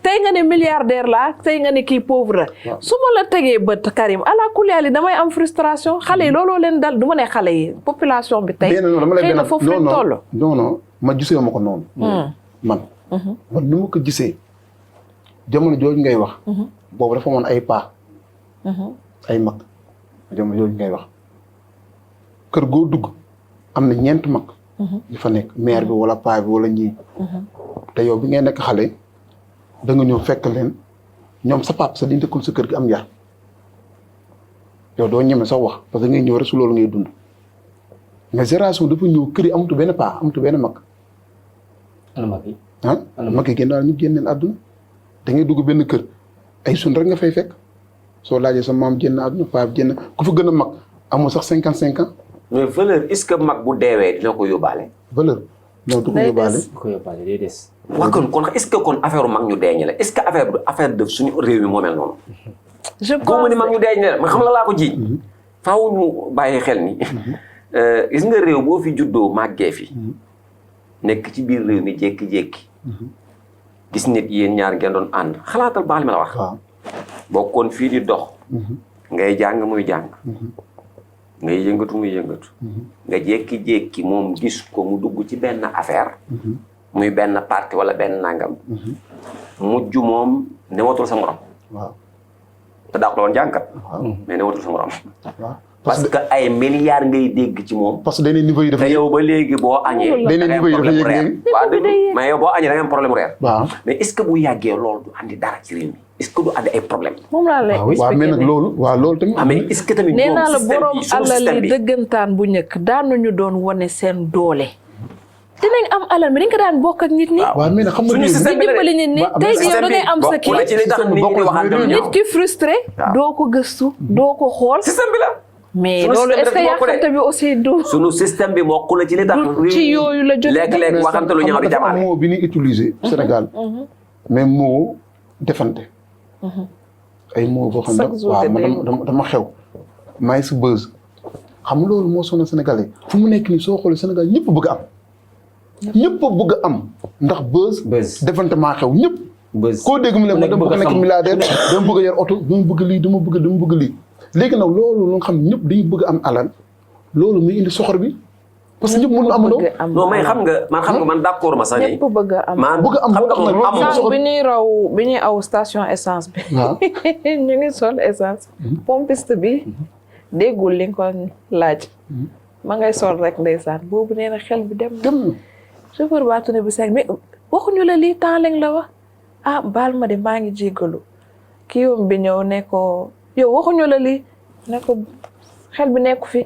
tey nga ne milliardaire la tey nga ne kii pauvre la su ma la tegee bët Karim ala kulli damay am frustration xale yi looloo leen dal du ma ne xale yi population bi tey xëy na foofu lañ toll non ma gisee ma ko noonu man ni ma ko gisee jamono jooju ngay wax boobu dafa amoon ay paa ay mag jamono jooju ngay wax kër goo dugg am na ñeent mag yu fa nekk maire bi wala paa bi wala ñii te yow bi ngay nekk xale da nga ñëw fekk leen ñoom sa pap sa di dëkkul sa kër gi am yar yow doo ñeme sax wax parce que ngay ñëw rek su loolu ngay dund mais génération dafa ñëw kër yi amatu benn paa amatu benn mag mag yi génn daal ñu génneen àdduna da ngay dugg benn kër ay sun rek nga fay fekk soo laajee sa maam génn àdduna paa bi génn ku fa gën a mag amoo sax 55 ans mais valeur est-ce que mag bu deewee dina ko yóbbaale valeur non du ko yóbbaale day des waaw kon est-ce que kon affaire mag ñu deeñ la est-ce que affaire de suñu réew mi moo mel noonu je pense góob ni mag ñu deeñ la man xam la laa ko jiiñ faaw ñu bàyyi xel ni gis nga réew boo fi juddoo màggee fi nekk ci biir réew mi jékki-jékki gis nit yéen ñaar ngeen doon ànd xalaatal baax li ma la wax bokkoon fii di dox ngay jàng muy jàng ngay yëngatu muy yëngatu nga jékki-jékki moom gis ko mu dugg ci benn affaire muy benn parti wala benn nangam mujj moom newatul sa morom te daax la woon jàngkat mais newatul sa morom parce que ay milliards ngay dégg ci moom parce que dañuy niveau yi dafa yow ba léegi boo añee dañuy niveau yi dafa yëg waaw mais yow boo añee da nga am problème reer waaw mais est-ce que bu yàggee loolu du andi dara ci réew mi est-ce que du andi ay problème moom laa lay waaw mais nag loolu tamit mais est-ce que tamit nee naa la borom alal yi dëggantaan bu njëkk daanuñu doon wane seen doole dinañ am alal mi dañ ko daan bokk ak nit ñi waaw mais nag xam nga di dimbali nit ñi tey jii yow da ngay am sa kii nit ki frustré doo ko gëstu doo ko xool système bi la mais loolu est-ce que yàqante bi aussi du sunu système bi bokk na ci li tax ci yooyu la jot léeg-léeg waxante lu ñaaw di jàppale moo bi ñuy utiliser Sénégal mais moo defante ay moo boo xam ne waaw man dama xew maa ngi si buzz xam nga loolu moo sonal Sénégalais fu mu nekk nii soo xoolee Sénégal ñëpp bëgg am ñëpp bëgg am ndax buzz defante maa xew ñëpp koo dégg mu ne ma dama bëgg nekk milliardaire dama bëgg yor oto dama bëgg lii dama bëgg lii léegi nag loolu lu nga xam ne ñëpp dañuy bëgg am alal loolu muy indi soxor bi parce que ñëpp mënu amandoo. non mais xam nga man d'accord ma sax ni. ñëpp bëgg a am. bëgg am xam nga moom sànq bi ñuy aw station essence bi. waaw ñu ngi sol essence. pompiste bi déggul li nga ko laaj. ma ngay sol rek ndeysaan boobu nee na xel bi dem. chauffeur ba tune bi seeg mais waxuñu la lii temps lañ la wax baal ma de maa ngi jéggalu kii yoom bi ñëw ne ko yow waxuñu la lii ne ko xel bi nekku fi.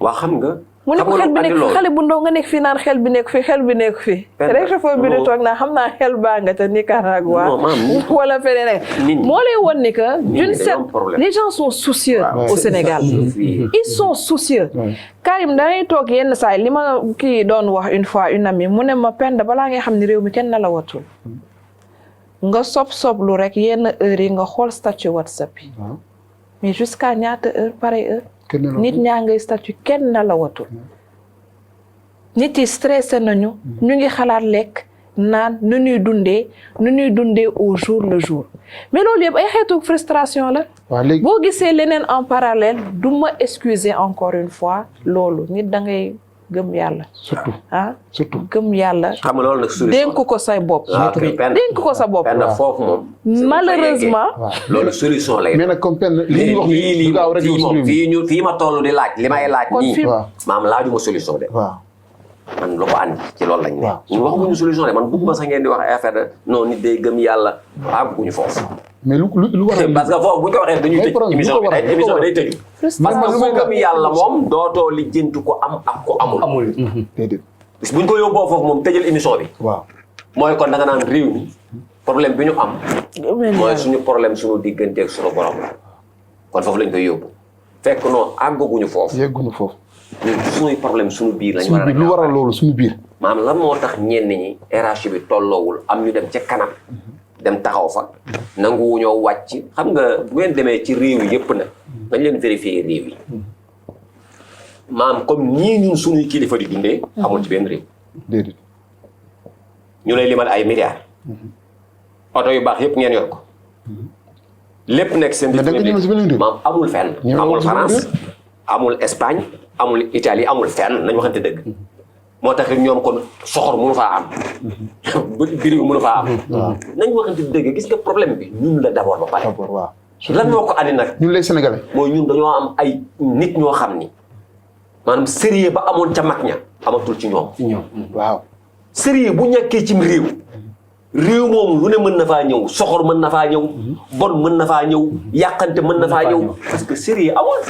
waa xam nga. mu ne ko xel bi nekk fi xale bu ndaw nga nekk fii naan xel bi nekk fi xel bi nekk fi. rek chauffeur bi di toog naa xam naa xel baa nga ca Nicaragua. wala feneen moo lay won ni que d'une certaine les gens sont soucieux au Sénégal. ils sont soucieux. Karim dangay toog yenn saa yi li ma kii doon wax une fois une amie mu ne ma Penda balaa ngay xam ni réew mi kenn na la watul nga sob lu rek yenn heure yi nga xool statut WhatsApp yi. mais jusqu'à ñaata heure pareille heure. nit ñaa ngay statut kenn na la watul nit yi stressé nañu ñu ngi xalaat lekk naan nu ñuy dundee au jour le jour mais loolu yëpp ay xeetu frustration la boo gisee leneen en parallèle du ma excuser encore une fois loolu nit da ngay gëm yàlla surtout gëm yàlla xam nga loolu nag solution dénk ko say bopp dénk ko sa bopp foofu moom malheureusement loolu solution lay mais nag comme Penda li ñu wax ni du gaaw rek fii ma toll di laaj li may laaj nii maam laajuma solution de man lu ko andi ci loolu lañ ne ñu waxuñu solution de man bëgguma sax ngeen di wax ay affaire de non nit day gëm yàlla àgguñu foofu mais lu waral parce que foofu bu ñu ko waxee dañuy tëj émission bi day tëju parce que ku gëm yàlla moom dootoo lijjanti ko am ak ko amul déedéet bis buñ ko yóbboo foofu moom tëjal émission bi mooy kon da nga naan réew mi problème bi ñu am mooy suñu problème suñu digganteeg suñu borom kon foofu lañ koy yóbbu fekk non àggaguñu foofu yegguñu foofu ñun suñuy problème suñu biir lañ war a lu waral loolu suñu biir maanaam lan moo tax ñenn ñi RH bi tolloowul am ñu dem ca kanam dem taxaw fa nanguwuñoo wàcc xam nga bu ngeen demee ci réew yi yëpp nag nañ leen vérifier réew yi maam comme nii ñun suñuy kilifa di dundee amul ci benn réew déedéet ñu lay limal ay milliards oto yu baax yëpp ngeen yor ko lépp nekk seen disponible maam amul fenn amul France amul Espagne amul Italie amul fenn nañ waxante dëgg moo tax ñoom kon soxor mënu faa am biriw mënu faa am nañ waxante dëgg gis nga problème bi ñun la d'abord ba pare lan moo ko andi nag ñun lay sénégalais mooy ñun dañoo am ay nit ñoo xam ni maanaam sérieux ba amoon ca mag ña amatul ci ñoom sérieux bu ñàkkee cim réew moomu lu ne mën na faa ñëw soxor mën na faa ñëw bon mën na faa ñëw yàqante mën na faa ñëw parce que sérieux amul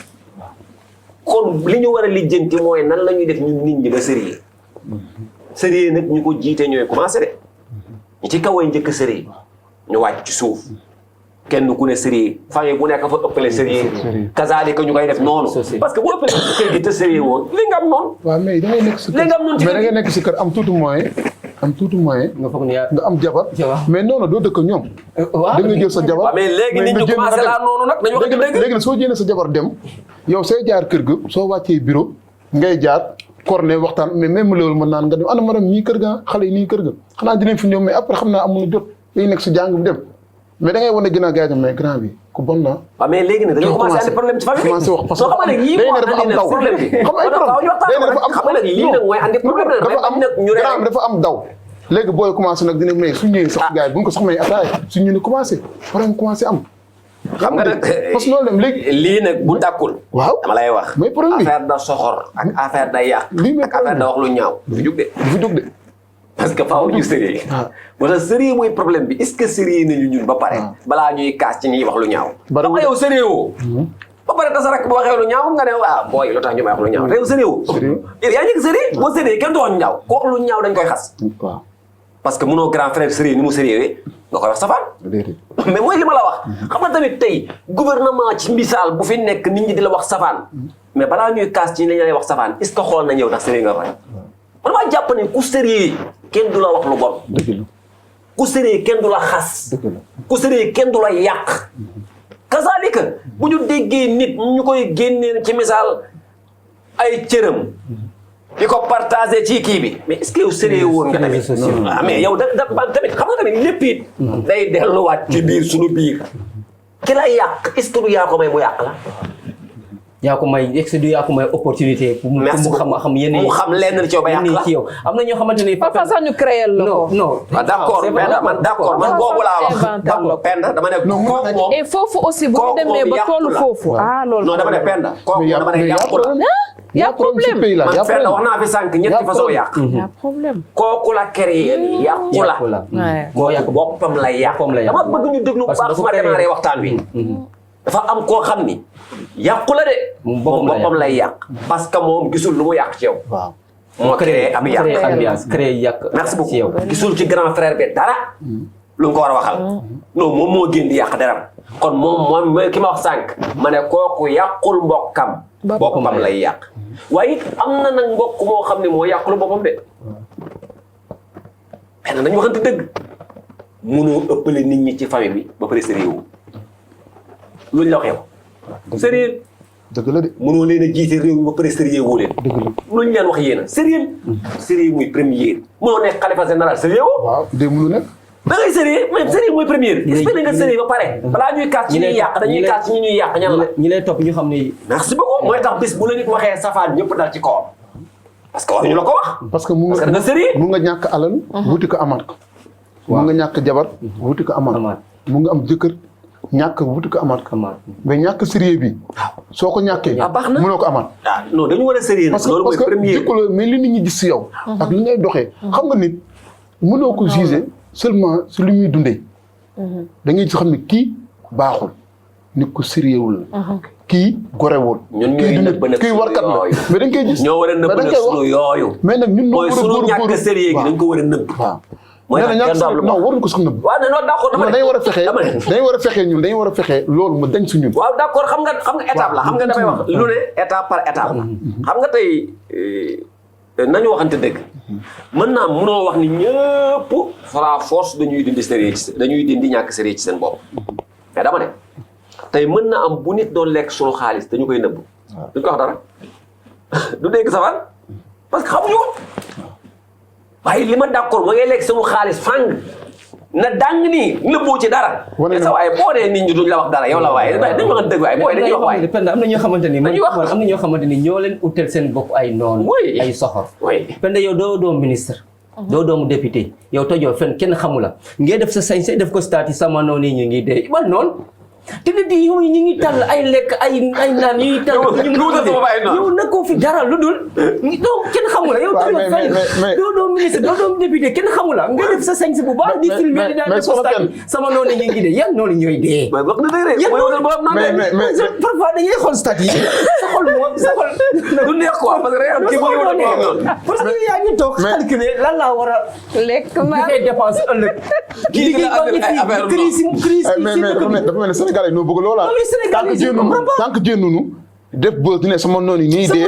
kon li ñu war a lijjanti mooy nan la ñuy def ñun nit ñi ba sérieux nag ñu ko jiite ñooy commencé de ñi ci kaw ay njëkk sérieux ñu wàcc ci suuf kenn ku ne sérieux famille bu nekk fa ëppale sérieux kazaalika ñu koy def noonu parce que bu ëppale si kër gi te sérieux woon li nga am noonu waaw mais da ngay nekk si kër li nga am noonu mais da ngay nekk si kër am tuuti moyen nga foog ne nga am jabar mais noonu doo dëkk ñoom da nga jël sa jabar mais léegi nit ñu commencé laa noonu nag dañu wax dëgg léegi nag soo jëlee sa jabar dem yow say jaar kër ga soo wàccee bureau ngay jaar corne waxtaan mais même loolu mën naan nga dem ana madame ñii kër ga xale yi nii kër ga xanaa dinañ fi ñëw mais après xam naa amuñu jot dañuy nekk si jàng bi dem mais da ngay wane ginnaaw gars yi mais grand bi ku bon na waaw mais léegi nag dañoo commencé andi problème ci famille bi commencé wax parce soo xam ne yii moo andi nag problème bi xam ay problème xam nga nag lii nag mooy andi problème dafa am daw léegi booy commencé nag dina may su ñëwee sax gars yi bu ñu ko sax may ataay su ñu ne commencé problème commencé am xam nga nag parce que loolu dem léegi lii nag bu dàkkul waaw dama lay wax mais problème bi affaire da soxor ak affaire da yàq ak affaire da wax lu ñaaw du fi jóg de parce que faaw ñu sérieux moo tax sérieux mooy problème bi est-ce que sérieux nañu ñun ba pare balaa ñuy kaas ci ñuy wax lu ñaaw donc yow sérieux woo ba pare tasa rek bu waxee lu ñaaw nga ne waaw booy lu tax ñu may wax lu ñaaw te yow sérieux woo yaa ngi sérieux boo sérieux kenn du wax ñu ñaaw ku wax lu ñaaw dañ koy xas parce que mënoo grand frère sérieux ni mu sérieux nga koy wax safaan mais mooy li ma la wax xam nga tamit tey gouvernement ci misaal bu fi nekk nit ñi di la wax safaan mais balaa ñuy kaas ci li ñu lay wax safaan est-ce que xool nañ yow ndax sérieux nga koy man maa jàpp ne ku sérieux kenn du la wax lu bon ku sérieux kenn du la xas ku sérieux kenn du la yàq kazaalika bu ñu déggee nit ñu koy génnee ci misaal ay cëram di ko partagé ci kii bi mais est-ce que yow sérieux woon nga tamit mais yow tamit xam nga tamit lépp it day delluwaat ci biir suñu biir ki la yàq est-ce que du yaa ko may mu yàq la yaa ko may ex du yaa ko may opportunité pour mu xam yenn mu xam lenn ci yow ba yàq la ci yow am na ñoo xamante ni parfois sax ñu créer la ko. non d'accord man boobu laa wax Penda dama ne kooku moom et foofu aussi bu ñu demee ba tollu foofu loolu non dama ne Penda kooku dama ne yàqu la y a problème man Penda wax naa fi sànq ñetti façon yàq y a problème kooku la créer yàqu la moo yàq boppam la yàq dama bëgg ñu déglu bu baax su ma démarré waxtaan wi dafa am koo xam ni yàqu la de boppam lay yàq parce que moom gisul lu mu yàq ci yow waaw moo créé am yàq créé yàq merci beaucoup gisul ci grand frère bi dara lu nga ko war a waxal non moom moo gën di yàq deram kon moom ki ma wax sànq ma ne kooku yàqul mbokkam boppam lay yàq waaye it am na nag mbokk moo xam ne moo yàqul boppam de xëy na nañu waxante dëgg mënoo ëppale nit ñi ci famille bi ba pare sérieux luñ la wax yow sérieux dëgg la de mënoo leen a jiite réew mi ba pare sérieux woo leen dëgg la luñ leen wax yéen a sérieux muy premier mënoo nekk xalifa général sérieux woo waaw démb lu nekk da ngay sérieux mais sérieux mooy premier espéré nga sérieux ba pare balaa ñuy kaas ci ñuy yàq dañuy kaas ci ñuy yàq ñan la ñi lay topp ñu xam ne merci beaucoup mooy tax bis bu la nit waxee safaan ñëpp dal ci kawam parce que waruñu la ko wax parce que mu nga sérieux nga ñàkk alal wuti ko amaat ko mu nga ñàkk jabar wuti ko amaat mu nga am jëkkër ñàkk wuti ko amaat ko mais ñàkk sérieux bi soo ko ñàkkee baax na mënoo ko amaat non dañu war a sérieux parce loolu mooy que premier jikko la mais li nit ñi gis si yow ak li ngay doxee xam nga nit mënoo ko juger seulement si lu ñuy dundee da ngay xam ne kii baaxul nit ku sérieux wul kii gorewul ñun ñooy nëbb nag kii warkat la mais dañ koy gis ñoo war a nëbb nag sunu yooyu mais nag ñun mooy sunu ñàkk sérieux gi dañ ko war a nëbb waaw mooy nee na ñàkk sérieux non waruñu ko sax nëbb waaw non d'accord dama dañu war a fexee dañu war a fexee ñun dañu war a fexee loolu mu dañ su ñun waaw d'accord xam nga étape la xam nga damay wax lu ne étape par étape la xam nga tey nañu waxante dëgg mën naa mënoo wax ni ñëpp fra force dañuy dindi sérieux ci dañuy dindi ñàkk sérieux ci seen bopp mais dama ne tey mën na am bu nit doon lekk sunu xaalis dañu koy nëbb duñ ko wax dara du dégg safar parce que xamuñu ko waaye li ma d'accord ma ngay lekk sunu xaalis fang na dàng nii nëbboo ci dara sa waaye boo dee nit ñi duñ la wax dara yow la waaye dañu wax dëgg waaye booy dañuy wax waaye Penda am na ñoo xamante ni am na ñoo xamante ni ñoo leen utal seen bopp ay noonu ay soxor Penda yow doo doom ministre doo doomu député yow tojoo fenn kenn xamu la ngay def sa sañ def ko stati sama noonu yi ñu ngi dee ba noonu te di yow ñu ngi tàll ay lekk ay naan ñuy tàll yow nekkoo fi dara lu dul doo kenn xamu la yow tojoo fenn doo doom ministre doo doom député kenn xamu la nga def sa sañ bu baax di filmer di daan def ko stati sama noonu ñu ngi dee yan noonu ñooy dee mais parfois dañuy xool stati yi sa xol moom sa xol du neex quoi parce que day am kii parce que yaa ngi toog calculer lan laa war a lekk naa dafay dépense ëllëg kii liggéey ba crise dafa mel ne Sénégalais ñoo bëgg loola tant que jénnuñu def bës ne sama noonu ñuy dee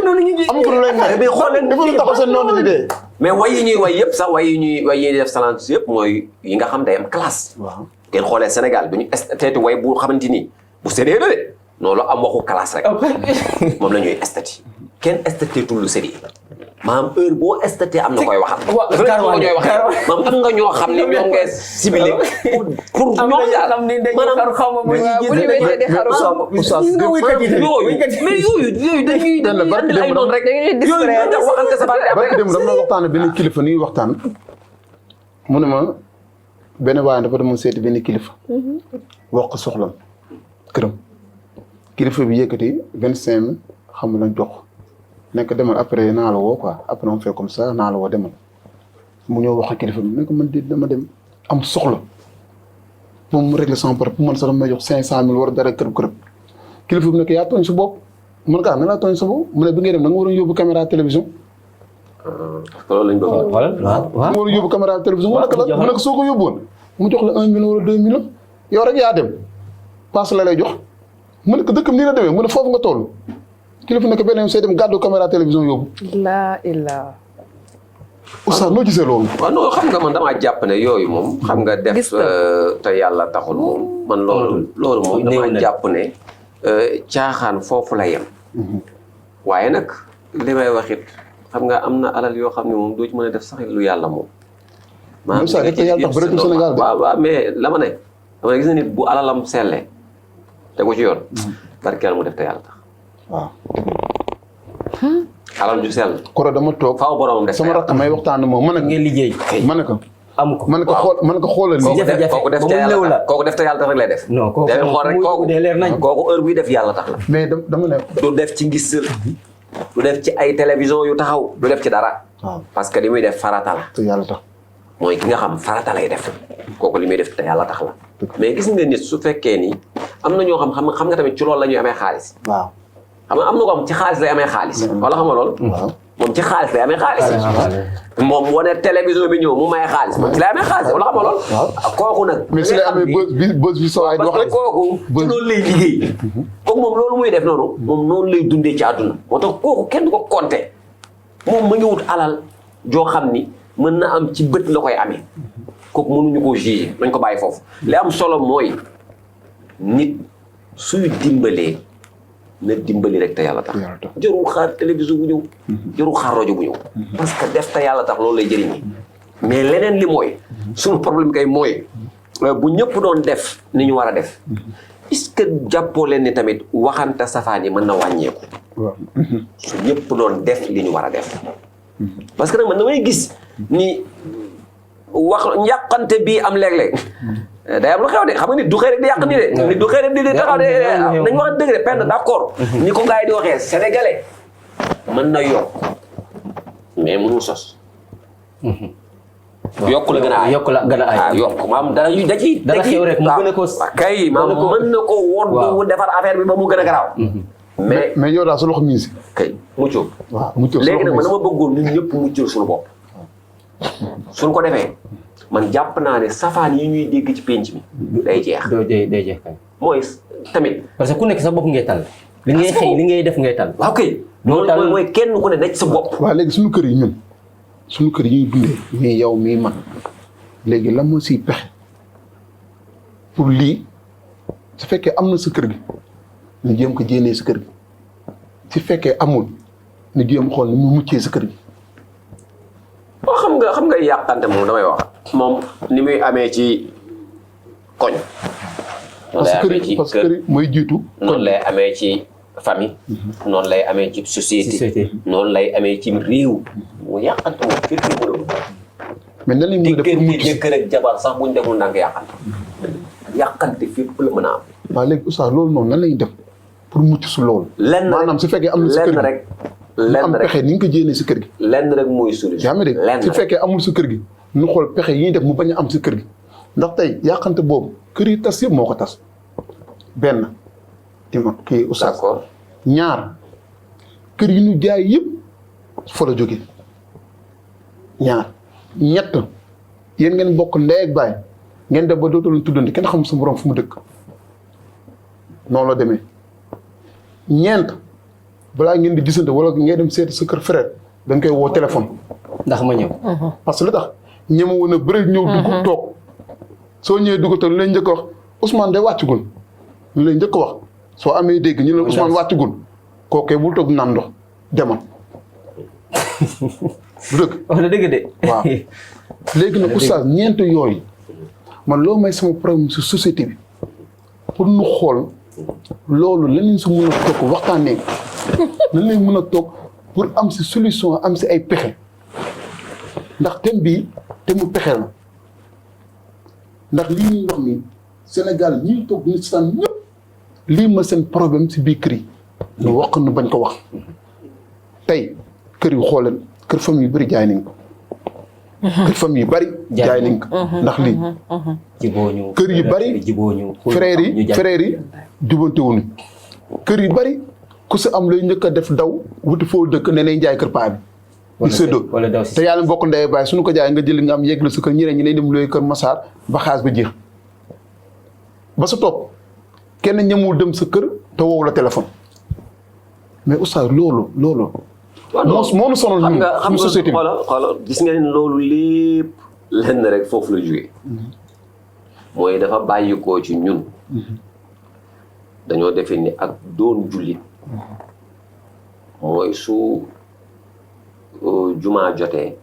am ko lu lay mais xool leen dafa lu tax seen noonu di dee mais way yi ñuy way yëpp sax way yi def salance yëpp mooy yi nga xam day am classe ngeen xoolee Sénégal bi ñu esthéti way bu xamante ni bu sérieux la de noonu la am waxu classe rek moom la ñuy esthéti kenn esthéti tul lu sérieux maanaam heure boo esthéti am na koy waxal maam am nga ñoo xam ne ñoom ngay ciblé pour ñoom daal maanaam mais yooyu dañuy andil ay noonu rek yooyu dañ waxante sa baat barki dem dama waxtaan benn kilifa nii waxtaan mu ne ma benn waaye dafa demoon seeti benn kilifa wax ko soxlam këram kilifa bi yëkkati 25 xam lañ jox nekk demal après naa la woo quoi après on fait comme ça naa la woo demal mu ñëw wax ak kilifa bi nekk man di dama dem am soxla moom mu régler sama bopp man sax dama may jox 500 000 war dara kërëb kilifa bi nekk yaa tooñ sa bopp man kaa na laa tooñ sa bopp mu ne bi ngay dem da nga waroon yóbbu caméra télévision loolu lañ bëgg waaw nga waroon yóbbu caméra télévision mu nekk la mu nekk soo ko yóbbuwoon mu jox la 1 million wala 2 millions yow rek yaa dem passe la lay jox mu nekk dëkkam nii la demee mu ne foofu nga toll kilifa nekk beneen say dem gàddu caméra télévision yóbbu. laa ilaa. Oustaz noo gisee loolu. waaw non xam nga man damaa jàpp ne yooyu moom. xam nga def te yàlla taxul moom. man loolu moom damaa jàpp ne caaxaan foofu la yem. waaye nag li may wax it xam nga am na alal yoo xam ne moom doo ci mën a def sax lu yàlla moom. maanaam saa yëpp yàlla tax bëreetul Sénégal de. waaw mais la ma ne dama gis na nit bu alalam selle te ko ci yoon. barkeel mu def te yàlla tax. waaw. alal ju sell. koro dama toog faaw boromam def sama rakk may waxtaan moom ma ne ko ngeen liggéey. ma ne ko amu ko. ma ne ko xool ma ne ko xoolal nii. jafe-jafe kooku def ba te mu yàlla néew la. tax kooku def te yàlla tax rek lay def. non kooku day xool rek kooku de leer nañ. kooku heure buy def yàlla tax la. mais dama ne. du def ci ngistal du def ci ay télévision yu taxaw du def ci dara. waaw parce que li muy def farata la. te yàlla tax. mooy ki nga xam farata lay def kooku li muy def te yàlla tax la. mais gis nga nit su fekkee ni am na ñoo xam nga tamit ci loolu la ñuy amee xaalis. waaw. xam nga am na ko am ci xaalis lay amee xaalis. wala xam nga loolu. waaw. moom ci xaalis lay amee xaalis. moom wane télévision bi ñëw mu may xaalis moom ci lay amee xaalis wala xam nga loolu. waaw kooku nag. mais si lay amee bës bi soo ay di wax parce que kooku ci loolu lay liggéey. kooku moom loolu muy def noonu. moom noonu lay dundee ci àdduna. moo tax kooku kenn du ko compter moom mu ngi wut alal joo xam ni mën na am ci bët la koy amee. kooku mënuñu koo juger nañ ko bàyyi foofu. li am solo mooy nit suy dimbalee na dimbali rek te yàlla tax. jarul xaar télévision bu ñëw. jarul xaar rajo bu ñëw. parce que def te yàlla tax loolu lay jëriñi. mais leneen li mooy. suñu problème kay mooy bu ñëpp doon def ni ñu war a def. est-ce que jàppoo leen ni tamit waxante safaan yi mën na wàññeeku. waaw. su ñëpp doon def li ñu war a def. parce que nag man damay gis ni wax njàqante bii am léeg-léeg. day am lu xew de xam nga nit du xëy rek di yàq ni de. nit du xëy rek di taxaw de nañ wax dëgg de peine d'accord. ni ko gars yi di waxee sénégalais mën na yokk mais mënul sos. yokk la gën a aay yokk la gën a aay. ah yokk maam da ciy. dara xew rek mu gën a ko. kay maam mën na ko wodd defar affaire bi ba mu gën a garaaw. mais yow daal sa loxo mi ngi si. kay muccoo. waaw muccoo léegi nag man dama bëggoon ñun ñëpp muccoo suñu bopp. suñ ko defee man jàpp naa ne safaan yi ñuy dégg ci penc mi day jeex. day jeex kay. mooy tamit. parce que ku nekk sa bopp ngay tal. li ngay xëy li ngay def ngay tal. waaw kay. loolu mooy kenn ku ne daj sa bopp. waaw léegi suñu kër yi ñun suñu kër yi ñuy dundee. mais yow mii man léegi lan moo siy pexe pour lii su fekkee am na sa kër gi ñu jéem ko jéenee sa kër gi su fekkee amul ñu jéem xool ni mu muccee sa kër gi. boo xam nga yàqante moom damay wax. moom ni muy amee ci koñ. parce que kër yi mooy jiitu. noonu lay amee ci famille. noonu lay amee ci société. noonu lay amee ci réew. mu yàqante moom kër gi mën a. mais nan la ñuy def pour mucc jëkkër ak jabar sax buñ deful ndànk yàqante fépp la mën a am. waaw léegi oustaz loolu noonu nan la ñuy def pour mucc su loolu. lenn maanaam su fekkee am na si kër gi lenn am pexe ni nga ko jéenee si kër gi. lenn rek mooy solution. yaa ngi dégg su fekkee amul si kër gi ñu xool pexe yi ñuy def mu bañ a am si kër gi ndax tey yàqante boobu kër yi tas yëpp moo ko tas benn ima kii oustaz. d'accord ñaar kër yi ñu jaay yëpp fa la jóge ñaar ñett yéen ngeen bokk ndey ak baay ngeen def ba dootul tuddante kenn xam sa morom fu mu dëkk noonu la demee ñeent balaa ngeen di gisante wala ngeen dem seeti sa kër frère dañ koy woo téléphone. ndax ma ñëw. parce que lu tax ñema woon a bëri ñëw dugg toog soo ñëwee dugg toog lu lay njëkk a wax Ousmane day wàccugul lu lay njëkk a wax soo amee dégg ñu ne Ousmane wàccugul kooku bul toog naan ndox demal. du dëgg. wax na dëgg de. waaw léegi nag oustaz ñeent yooyu man loo may sama problème si société bi pour nu xool loolu lan lañ si mën a toog waxtaanee lan lañ mën a toog pour am si solution am si ay pexe ndax thème bii thème mu pexe la ndax lii ñuy wax ni Sénégal ñi toog ni saan ñëpp lii ma seen problème si biir kër yi ñu wax nu bañ ko wax tey kër yu xooleen kër famille yu bëri jaay nañ ko kër famille yu bëri jaay nañ ko ndax lii jibooñu kër yu bëri jibooñu frères yi jubante wuñu kër yu bëri ku si am lay njëkk a def daw wuti foo dëkk ne nañ jaay kër paa bi di séddoo te yàlla mbokk ndey baay suñu ko jaay nga jël nga am yegg la sa kër ñeneen ñi lay dem looy kër Massar ba xaas ba jeex ba sa topp kenn ñemul dem sa kër te woowu la téléphone mais oustaz loolu moo nu sonal ñun suñu société bi xoolal gis ngeen loolu lépp lenn rek foofu la jógee mooy dafa bàyyi koo ci ñun dañoo defee ni ak doon jullit mooy su jumaa jotee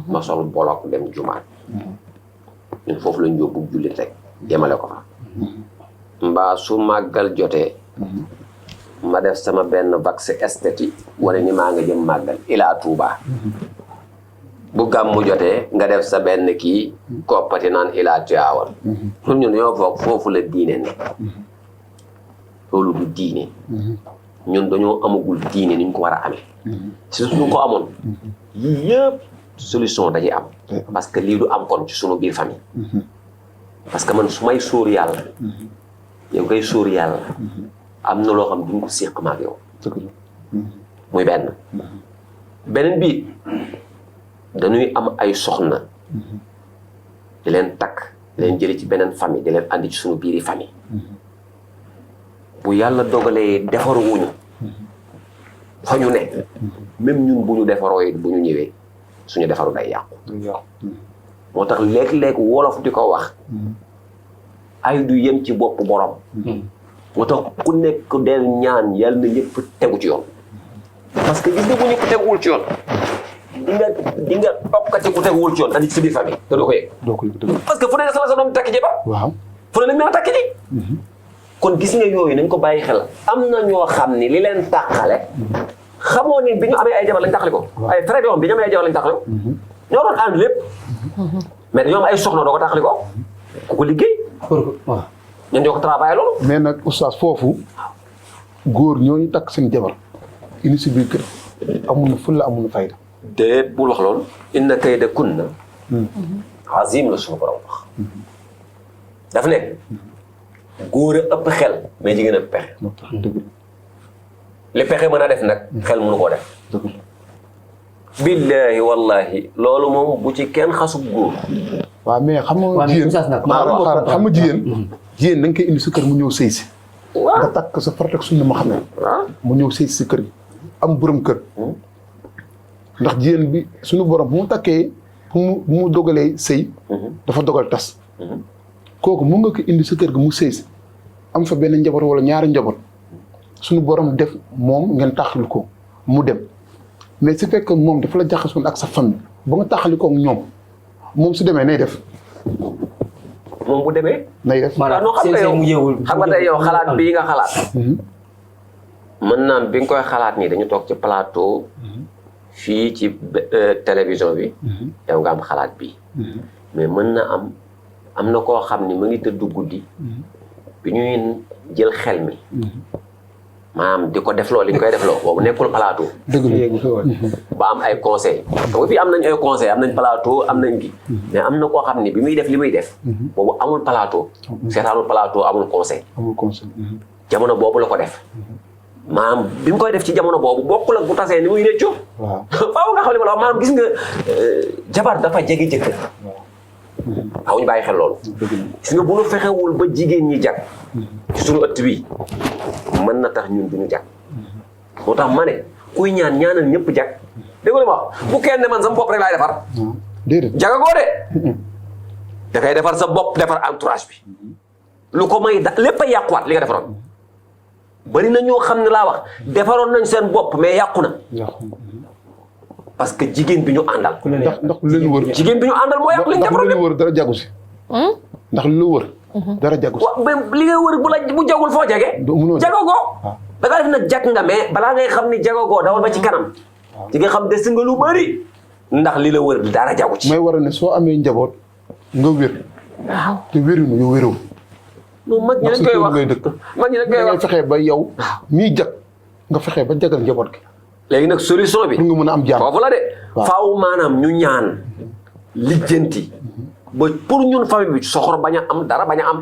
ma sol bolok dem jumaa ñun foofu lañ yóbbu jullit rek jëmale ko fa mbaa su màggal jotee ma def sama benn vaccin esthétique wala ni maa nga jëm màggal ilaa Touba bu gàmmu jotee nga def sa benn kii koppati naan ilaa Tiwaawan pour ñun ñoo foog foofu la diine nekk loolu du diine ñun dañoo amagul diine ni ñu ko war a amee si suñu ko amoon yii yëpp solution dañuy am parce que lii du am kon ci sunu biir famille parce que man su may sóor yàlla yow ngay sóor yàlla am na loo xam duñ ko séq ma ak yow muy beneen bi dañuy am ay soxna di leen takk di leen jëli ci beneen famille di leen andi ci sunu biiri famille bu yàlla dogalee defaru wuñu fa ñu ne même ñun bu ñu defaroo yi bu ñu ñëwee suñu defaru day yàqu moo tax léeg-léeg wolof di ko wax ay du yem ci bopp borom moo tax ku nekk del ñaan yàlla na ñëpp tegu ci yoon parce que gis nga bu ñëpp teguwul ci yoon di nga okkati ku teguwul ci yoon andi ci sa biir famille te doo ko yëg parce que fu ne sa doom takki jabar waaw fu ne la mën a takki ji kon gis nga yooyu nañ ko bàyyi xel am na ñoo xam ni li leen tàqale xamoo ni bi ñu amee ay jabar lañ tàqale ko ay frère bi ñu amee ay jabar lañ tàqale ko ñoo doon ànd lépp mais dañoo am ay soxna doo ko tàqale ko ku ko liggéey waaw ñun ñoo ko travaillé loolu mais nag oustaz foofu góor ñooñu takk seen jabar indi si biir kër amul na fulla amul na fayda déet bul wax loolu inna kayda kunna azim la suñu borom wax daf ne góor a ëpp xel mais jigéen a ëpp pexe li pexe mën a def nag xel mënu koo def billaahi wallahi loolu moom bu ci kenn xasub góor waaw mais xam nga jigéen xam nga jigéen da nga koy indi sa kër mu ñëw sëy si nga takk sa farata ak sunna ma xam ne mu ñëw sëy si kër gi am borom kër ndax jigéen bi suñu borom bu mu takkee bu mu dogalee sëy dafa dogal tas kooku mun nga ko indi sa kër gi mu sëy si am fa benn njaboot wala ñaari njaboot suñu borom def moom ngeen taxali ko mu dem mais su fekkee moom dafa la jaxasoon ak sa famille ba nga taxali ko ak ñoom moom su demee nay def moom bu demee nay def maanaam xam nga tey yow xalaat bii nga xalaat mën naam bi nga koy xalaat nii dañu toog ci plateau fii ci télévision bi yow nga am xalaat bii mais mën na am na koo xam ni mu ngi tëdd guddi bi ñuy jël xel mi maanaam di ko defloo li ñu koy defloo boobu nekkul plateau ba am ay conseil xam nga fii am nañ ay conseil am nañ plateau am nañ gi mais am na koo xam ni bi muy def li muy def boobu amul plateau seetaanul plateau amul conseil jamono boobu la ko def maanaam bi mu koy def ci jamono boobu bokkul ak bu tasee ni muy réccu faaw nga xam ne ma la wax maanaam gis nga jabar dafa jege jëkkër waaw ñu bàyyi xel loolu gis nga bu ñu fexewul ba jigéen ñi jag ci suñu ëtt bi mën na tax ñun duñu jag moo tax ma ne kuy ñaan ñaanal ñëpp jag dégg nga ma wax bu kenn ne man sama bopp rek laay defar déedéet jagagoo de da ngay defar sa bopp defar entourage bi lu ko may lépp a yàquwaat li nga defaroon bari na ñoo xam ne laa wax defaroon nañ seen bopp mais yàqu na parce que jigéen bi ñu àndal. ndax lu leen wër. jigéen bi ñu àndal moo yàq li ñu ndax lu leen wër dara jagu si. ndax lu wër. dara jagu si. waaw li nga wër bu jagul foo jage. jagoo da nga def nag jag nga mais balaa ngay xam ni jagoo dawal ba ci kanam. ci nga xam des nga lu bari. ndax li la wër dara jagu ci. may war a ne soo amee njaboot nga wér. waaw te wéruñu yow wéroo. non mag ñi dañ koy wax mag ñi dañ koy wax nga fexe ba yow. mii jag nga fexe ba jagal njaboot gi. léegi nag solution bi pour nga mën a am jàmm foofu la de faaw maanaam ñu ñaan lijjanti ba pour ñun famille bi soxor bañ a am dara bañ a am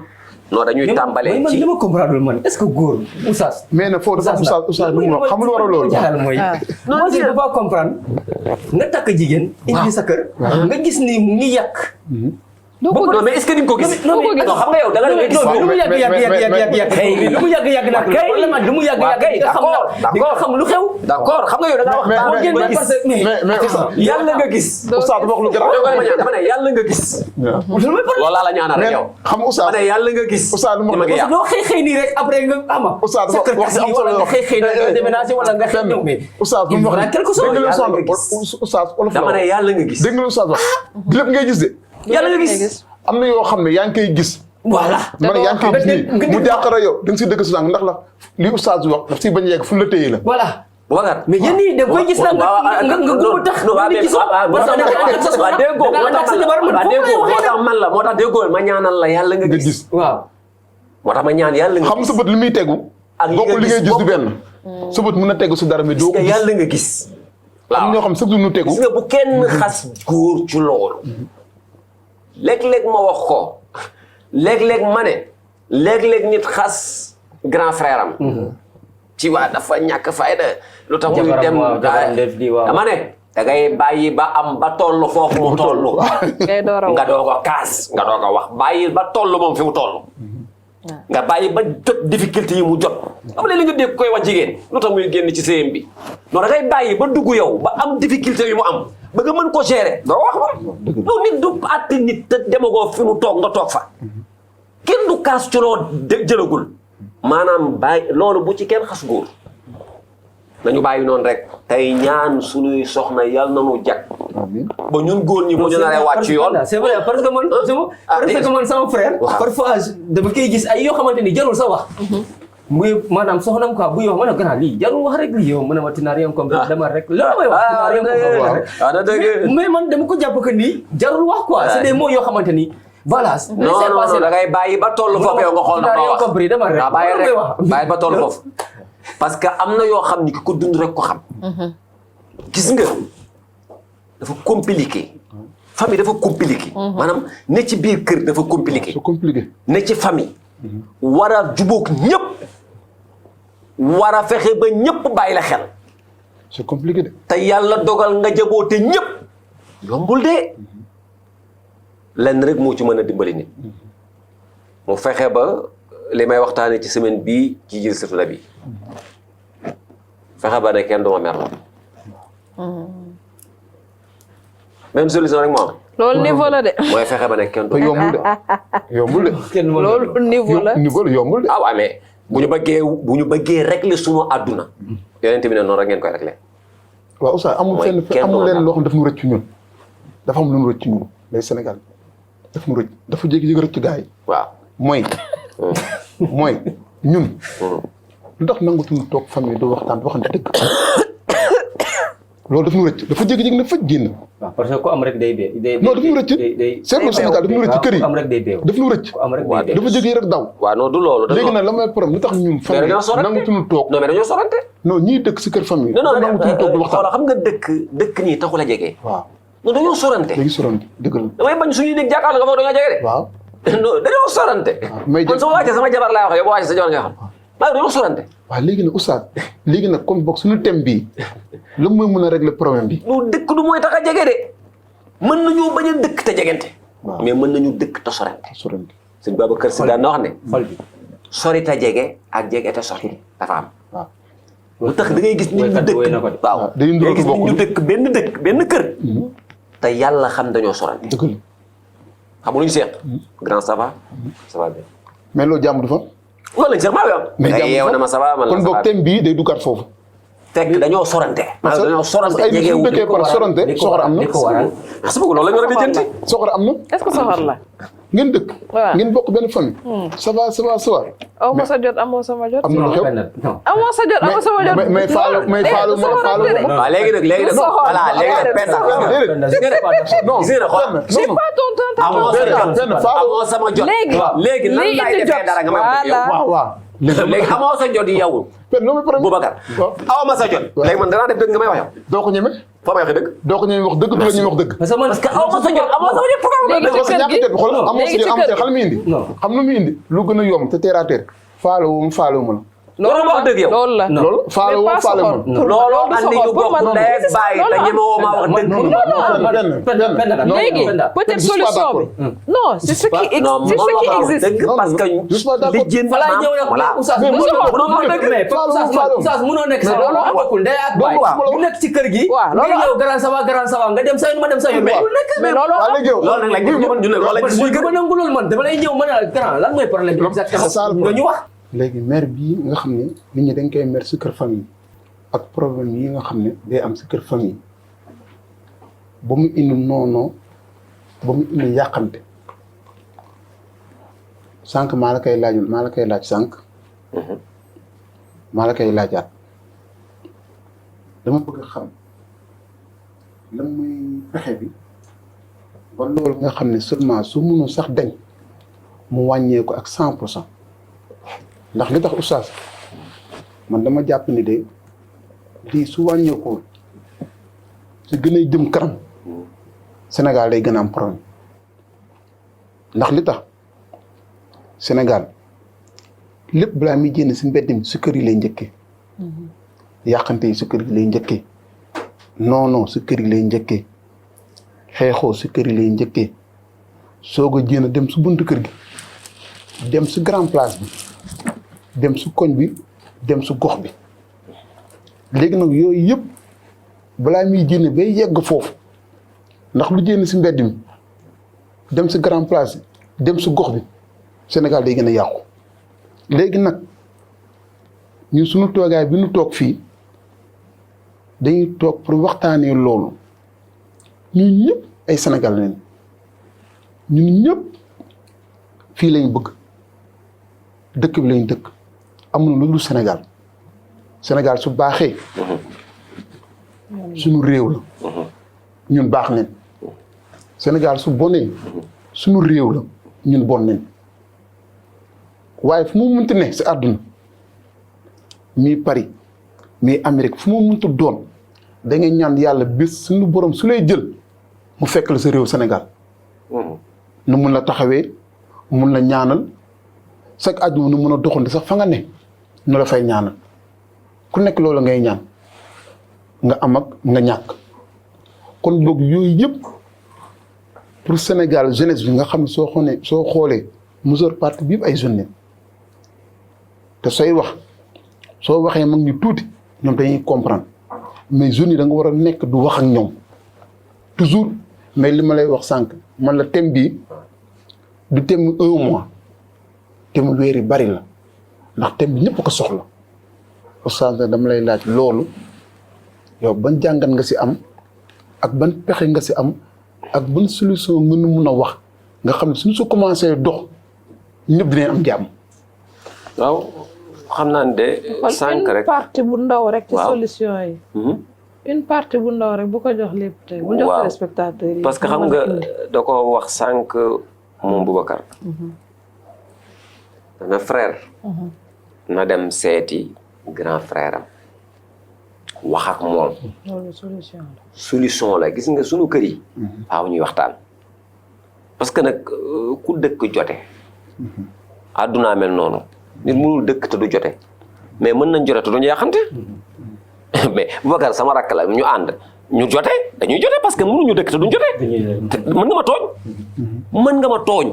non dañuy tàmbalee ci li ma comprendre man est-ce que góor oustaz mais nag foofu dafa oustaz lu mu wax xam lu war a loolu mooy non je peux pas comprendre nga takk jigéen indi sa kër nga gis ni mu ngi yàq non mais est-ce que ni nga ko gis non xam nga yow da nga gis lu mu yàgg lu mu yàgg nag problème lu mu yàgg d'accord xam lu xew d'accord xam nga yow da nga wax yàlla nga gis oustaz wax lu garaaw dama ne yàlla nga gis loolu laa la ñaanal rek yow xam oustaz dama ne yàlla nga gis oustaz doo xëy nii rek après nga ama oustaz wax si am solo nga xëy na nga déménagé wala nga xëy ñëw mais oustaz lu wax quelque chose oustaz dama ne yàlla nga gis dégg nga oustaz wax lépp ngay gis de yàlla nga gis am na yoo xam ne yaa ngi koy gis voilà. man yaa ngi koy gis nii mu jàqara yow da nga si dëgg si sànq ndax la li oustaz wax daf si bañ a yegg fu mu la téye la. voilà. Boubacar mais yéen ñii da koy gis nag nga gumba tax. moo tax man la moo tax déggoo ma ñaanal la yàlla nga gis. waaw. moo tax ma ñaan yàlla nga xam sa bët li muy tegu. ak bokkul li ngay gis du benn. sa bët mën na tegu si dara mais doo ko gis. yàlla nga gis. am ñoo xam sax du ñu tegu. gis nga bu kenn xas góor ci loolu. léeg-léeg ma wax ko. léeg-léeg ma ne. léeg-léeg nit xas grand frère am. ci waa dafa ñàkk fayda. lu tax muy dem dama ne. da ngay bàyyi ba am ba toll foofu mu toll. nga doog a kaas nga doog a wax bàyyi ba toll moom fi mu toll. nga bàyyi ba jot difficulté yi mu jot. am na li nga dégg koy wax jigéen lu tax muy génn ci séyam bi. non da ngay bàyyi ba dugg yow ba am difficulté yu mu am ba nga mën ko gérer. doo wax ba. yow nit du àtte nit te demagoo fi mu toog nga toog fa. kenn du kaas ci loo jëlagul. maanaam bàyyi loolu bu ci kenn xas góor. nañu bàyyi noonu rek. tey ñaan suñuy soxna yal na nu jag. ba ñun góor ñi bu ñu naree wàcc yoon. c'est vrai parce que man sama frère. parfois dama koy gis ay yoo xamante ni jarul sa wax. muy maanaam soxnam quoi buy wax ma ne gannaaw lii jarul wax rek lii yow mu ne ma tinaa rien compris dama rek loolu may wax tinaa rien compris mais man dama ko jàpp que nii jarul wax quoi c'est des mots yoo xamante ni. voilà non da ngay bàyyi ba toll foofu yow nga xool na ma wax bàyyi rek bàyyi ba toll foofu. parce que am na yoo xam ni ki ko dund rek ko xam. gis nga dafa compliqué. famille dafa compliqué. maanaam ne ci biir kër dafa compliqué. c'est compliqué. ne ci famille. war a jubóog ñëpp. war a fexe ba ñëpp bàyyi la xel. c'est compliqué de. te yàlla dogal nga jaboote ñëpp. yombul de. lenn rek moo ci mën a dimbali nit. mu fexe ba li may waxtaanee ci semaine bii ci jilsatu la bi fexe ba ne kenn du ma mer la. même solution rek moo am. loolu niveau la de. mooy fexe ba ne kenn du. yombul de yombul de. loolu niveau la niveau la yombul de. ah waaw mais bu ñu bëggee régler sunu àdduna. yonent bi ne noonu rek ngeen koy régler. waaw Oustaz amul fenn amul leen loo xam daf ñu rëcc ñun. dafa am lu ñu rëcc ñun les Sénégal daf mu rëcc dafa jékki-jékki rëcc gars yi. waaw mooy ñun. lu tax nangutuñu toog famille doo waxtaan di waxante dëgg. loolu daf ñu rëcc dafa jékki-jékki ne faj génn. waaw parce que ku am rek day dee. non daf ñu rëcc. seetlu Sénégal daf ñu rëcc kër yi. am rek day dee. daf ñu rëcc. dafa jékki rek daw. waaw non du loolu. léegi nag la may problème lu tax ñun. famille nangutuñu toog. non mais dañoo sorante. non ñii dëkk si kër famille. non nangutuñu toog di waxtaan. xam nga dëkk nii taxul a jege. waaw. non dañoo sorante. léegi sorante dëgg la. damay bañ suñuy nekk jàkkaarloo nga foog dañoo jege de. waaw. non dañoo sorante. may kon sama wàccee sama jabar laay wax yow boo wàccee sa jabar nga xam. waaw dañoo sorante. waaw léegi nag Oustaz léegi nag comme boog suñu thème bii la mooy mën a régler problème bi. lu dëkk du mooy tax a jege de mën nañu bañ a dëkk te jegente. waaw mais mën nañu dëkk te sorante. sorante. sëñ Babacar Si daan na wax ne. xol bi sori te jege ak jege te sori dafa am. waaw. lu tax da ngay gis nit ñu dëkk waaw da ngay gis nit ñu dëkk benn kër. te yàlla xam dañoo sorante. dëgg la. xam nga lu ñu seeq. grand ça va ça va bien. mais loolu jàmm du fa. loolu lañ seeq maa ngi mais jàmm yeew na ma ça va man la kon boog thème bii day duggaat foofu. fekk dañoo sorante. dañoo sorante jege wu fekkee par sorante soxor am na. parce que loolu la ñu war a lijjanti. soxor am na. est-ce que soxor la. ngeen dëkk. waaw ngeen bokk benn famille. ça va ça va ça va. amoo sa jot amoo sama jot. am na lu xew. amoo sa jot amoo sama jot. mais faalu ma. waaw léegi nag voilà léegi nag penda. non c'est pas ton temps. amoo sama jot. léegi nan laay defee dara nga may wax waaw. léegi amoo sa jot yi yow. Boubacar amoo ma sa jot. léegi man danaa def dëgg nga may wax yow. doo ko ñeme. foo may waxee dëgg. doo ko ñeme wax dëgg du la ñeme wax dëgg. parce que amoo sa jot amoo sa jot. léegi ci kër gi léegi ci kër gi xam lu indi. xam lu mu indi lu gën a yomb te terre à terre faalo ma la. loolu wax dëgg yow. loolu la loolu faalo ma loolu andi ñu bokk ndey ak baay te ñemewoo maa wax dëgg. léegi peut-être solution bi. non c'est ce qui existe. dëgg parce que li jën voilà. Oustaz mënoo nekk sa loolu bokkul ndey ak baay bu nekk ci kër gi. waaw loolu yow grand ça va nga dem sa yoon ma dem sa yoon. mais loolu nag la ñu ne loolu la muy gën a nangu loolu man dama lay ñëw ma ne la grand lan mooy problème bi exactement nga ñu wax. léegi mère bii nga xam ne nit ñi dañ koy mère si kër famille ak problème yi nga xam ne day am si kër famille ba mu indi noonoo ba mu indi yàqante sànq maa la koy laaj sànq. maa la koy laajaat dama bëgg a xam lan muy pexe bi ba loolu nga xam ne seulement su mënu sax dañ mu wàññee ko ak 100%. ndax li tax oustaz man dama jàpp ni de lii su wàññeekoo su gën a jëm kanam Sénégal day gën a am problème ndax li tax Sénégal lépp balaa muy génn si mbedd mi si kër yi lay njëkkee yàqante yi si kër yi lay njëkkee non si kër yi lay njëkkee xeexoo si kër yi lay njëkkee soog a jéem a dem su buntu kër gi dem si grand place bi dem su koñ bi dem su gox bi léegi nag yooyu yëpp balaa muy génne bay yegg foofu ndax lu génn si mbedd mi dem si grand place bi dem su gox bi Sénégal day gën a yàqu léegi nag ñun suñu toogaay bi ñu toog fii dañuy toog pour waxtaanee loolu ñun ñëpp ay Sénégal lañ ñun ñëpp fii lañ bëgg dëkk bi lañ dëkk amul lu dul Sénégal Sénégal su baaxee suñu réew la ñun baax nañ Sénégal su bonee suñu réew la ñun bon nañ waaye fu mu mënti ne si àdduna mii Paris mii Amérique fu mu mënti doon da ngay ñaan yàlla bis suñu borom su lay jël mu fekk la sa réew Sénégal nu mun la taxawee mun la ñaanal chaque àjjuma nu mun a doxante sax fa nga ne nu la fay ñaanal ku nekk loolu ngay ñaan nga am ak nga ñàkk kon boog yooyu yëpp pour Sénégal jeunesse bi nga xam ne soo xoolee majeure partie bi yëpp ay jeunes te sooy wax soo waxee mag ñu tuuti ñoom dañuy comprendre mais jeunes yi da nga war a nekk du wax ak ñoom toujours mais li ma lay wax sànq man la thème bii du thème 1 mois thème weer yi bari la ndax thème bi ñëpp ko soxla oustaz dama lay laaj loolu yow ban jàngat nga si am ak ban pexe nga si am ak ban solution nga nu mun a wax nga xam ne suñu su commencé dox ñëpp dinañ am jàmm. waaw xam naa ne de sànq rek une partie bu ndaw rek. ci solution yi. une partie bu ndaw rek bu ko jox lépp tey. bu jox téléspectateurs yi. parce que xam nga da ko wax sànq moom Boubacar. dana frère. na dem seeti grand frère am wax ak moom. loolu solution la. solution la gis nga sunu kër yi. waaw ñuy waxtaan. parce que nag ku dëkk jote. àdduna mel noonu. nit mënul dëkk te du jote. mais mën nañ jote te duñu yàqante. mais Boubacar sama rakk la ñu ànd ñu jote dañuy jote parce que mënuñu dëkk te duñ jote. mën nga ma tooñ. mën nga ma tooñ.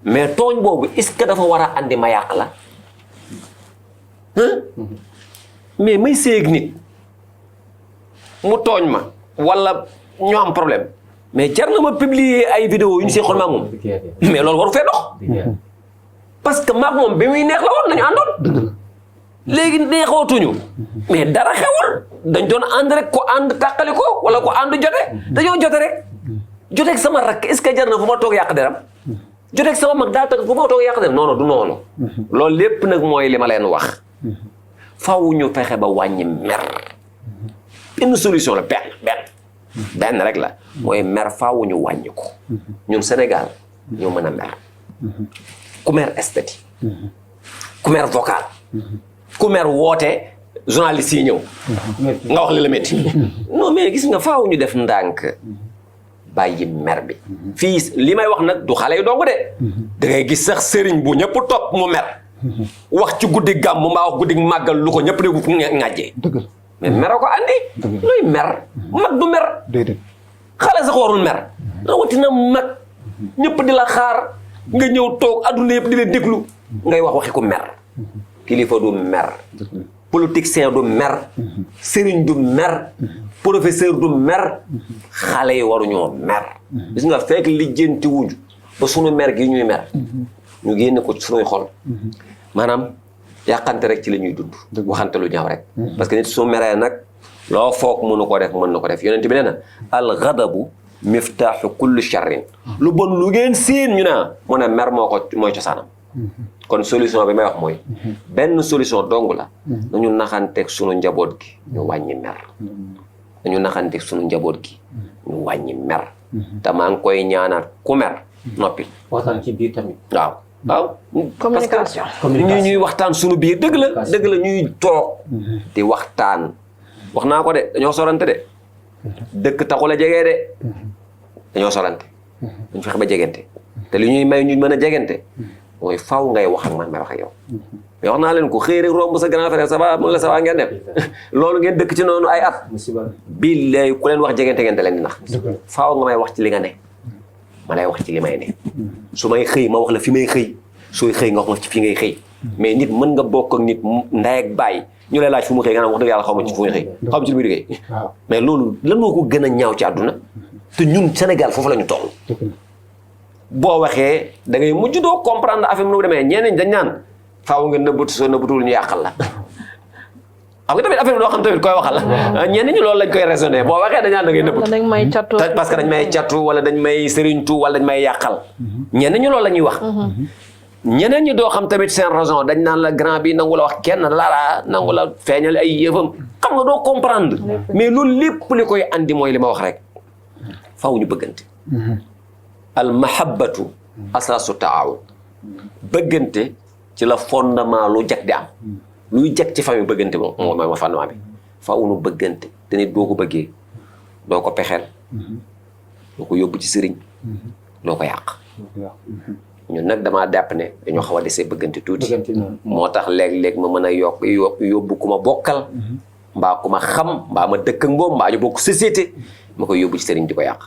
mais tooñ boobu est-ce que dafa war a andi ma yàq la. mais may séeg nit mu tooñ ma wala ñu am problème mais jar na ma publier ay vidéo yu ñu seexoon maag moom mais loolu waru fee dox parce que maag moom bi muy neex la woon nañu àndoon léegi neexootuñu mais dara xewul dañ doon ànd rek ko ànd tàqali ko wala ko ànd jote dañoo jote rek joteeg sama rakk est-ce que jar na fu ma toog yàq deram joteeg sama mag daa tax fu ma toog yàq deram non non du noonu loolu lépp nag mooy li ma leen wax faw ñu fexe ba wàññi mer benn solution la benn rek la mooy mer faw ñu wàññi ko ñun Sénégal ñoo mën a mer ku mer esthétique ku mer vocal ku mer woote journaliste yi ñëw nga wax li la métti non mais gis nga faaw ñu def ndànk bàyyi mer bi fii li may wax nag du xale yu dong de da ngay gis sax sëriñ bu ñëpp topp mu mer wax ci guddi gàmm mbaa wax guddi màggal lu ko ñëpp de ŋàjjee mais mer a ko andi luy mer mag du mer xale sax warul mer rawatina mag ñëpp di la xaar nga ñëw toog adduna yëpp di la déglu ngay wax waxi ko mer kilifa du mer politicien du mer sëriñ du mer professeur du mer xale yi waruñoo mer gis nga fekk lijjanti wuñu ba sunu mer gi ñuy mer ñu génne ko ci sunuy xol maanaam yàqante rek ci la ñuy dund waxante lu ñaaw rek parce que nit su meree nag loo foog mënu ko def mën na ko def yonent bi nee na al ghadabu miftaaxu kulli sharrin lu bon lu ngeen seen ñu ne mu ne mer mooy cosaanam kon solution bi may wax mooy benn solution dong la nañu naxanteeg sunu njaboot gi ñu wàññi mer nañu naxanteeg sunu njaboot gi ñu wàññi mer te maa ngi koy ñaanaat ku mer noppi waxtaan ci biir tamit. waaw communication ñuy waxtaan sunu biir dëgg la ñuy toog di waxtaan wax naa ko de dañoo sorante de dëkk taxul a jegee de dañoo sorante dañu fexe ba jegante te li ñuy may ñu mën a jegante mooy faw ngay wax ak man may wax ak yow mais wax naa leen ko xëy rek romb sa grand frère ça va mun la ça va ngeen dem loolu ngeen dëkk ci noonu ay at billaay ku leen wax jegante ngeen te leen di nax faaw nga may wax ci li nga ne ma lay wax ci li may ne su may xëy ma wax la fi may xëy sooy xëy nga wax ma ci fi ngay xëy mais nit mën nga bokk ak nit ndey ak baay ñu lay laaj fu mu xëy nga naan wax dëgg yàlla xaw ma ci fu muy xëy xaw ma ci li muy liggéey mais loolu lan moo ko gën a ñaaw ci àdduna te ñun Sénégal foofu la ñu toll boo waxee da ngay mujj doo comprendre affaire bi nu mu demee ñeneen dañ naan faaw nga nëbbatu soo nëbbatul ñu yàqal la xam nga tamit affaire bi doo xam tamit koy waxal la ñenn ñi loolu lañ koy raisonné boo waxee dañ naan da ngay nëbbatu parce que dañ may cattu wala dañ may sëriñtu wala dañ may yàqal ñenn ñi loolu la ñuy wax ñeneen ñi doo xam tamit seen raison dañ naan la grand bi nangu la wax kenn lala nangu la feeñal ay yëfam xam nga doo comprendre mais loolu lépp li koy andi mooy li ma wax rek faaw ñu bëggante al mahabbatu asaasu taawun bëggante ci la fondement lu jag di am luy jag ci famille bëggante moom mooy ma fondement bi faaw nu bëggante te nit boo ko bëggee doo ko pexeel doo ko yóbbu ci sëriñ doo ko yàq ñun nag damaa jàpp ne dañoo xaw a desee bëggante tuuti moo tax léeg-léeg ma mën a yóbbu ku ma bokkal mbaa ku ma xam mbaa ma dëkk ak moom mbaa ñu bokk société ma koy yóbbu ci sëriñ di ko yàq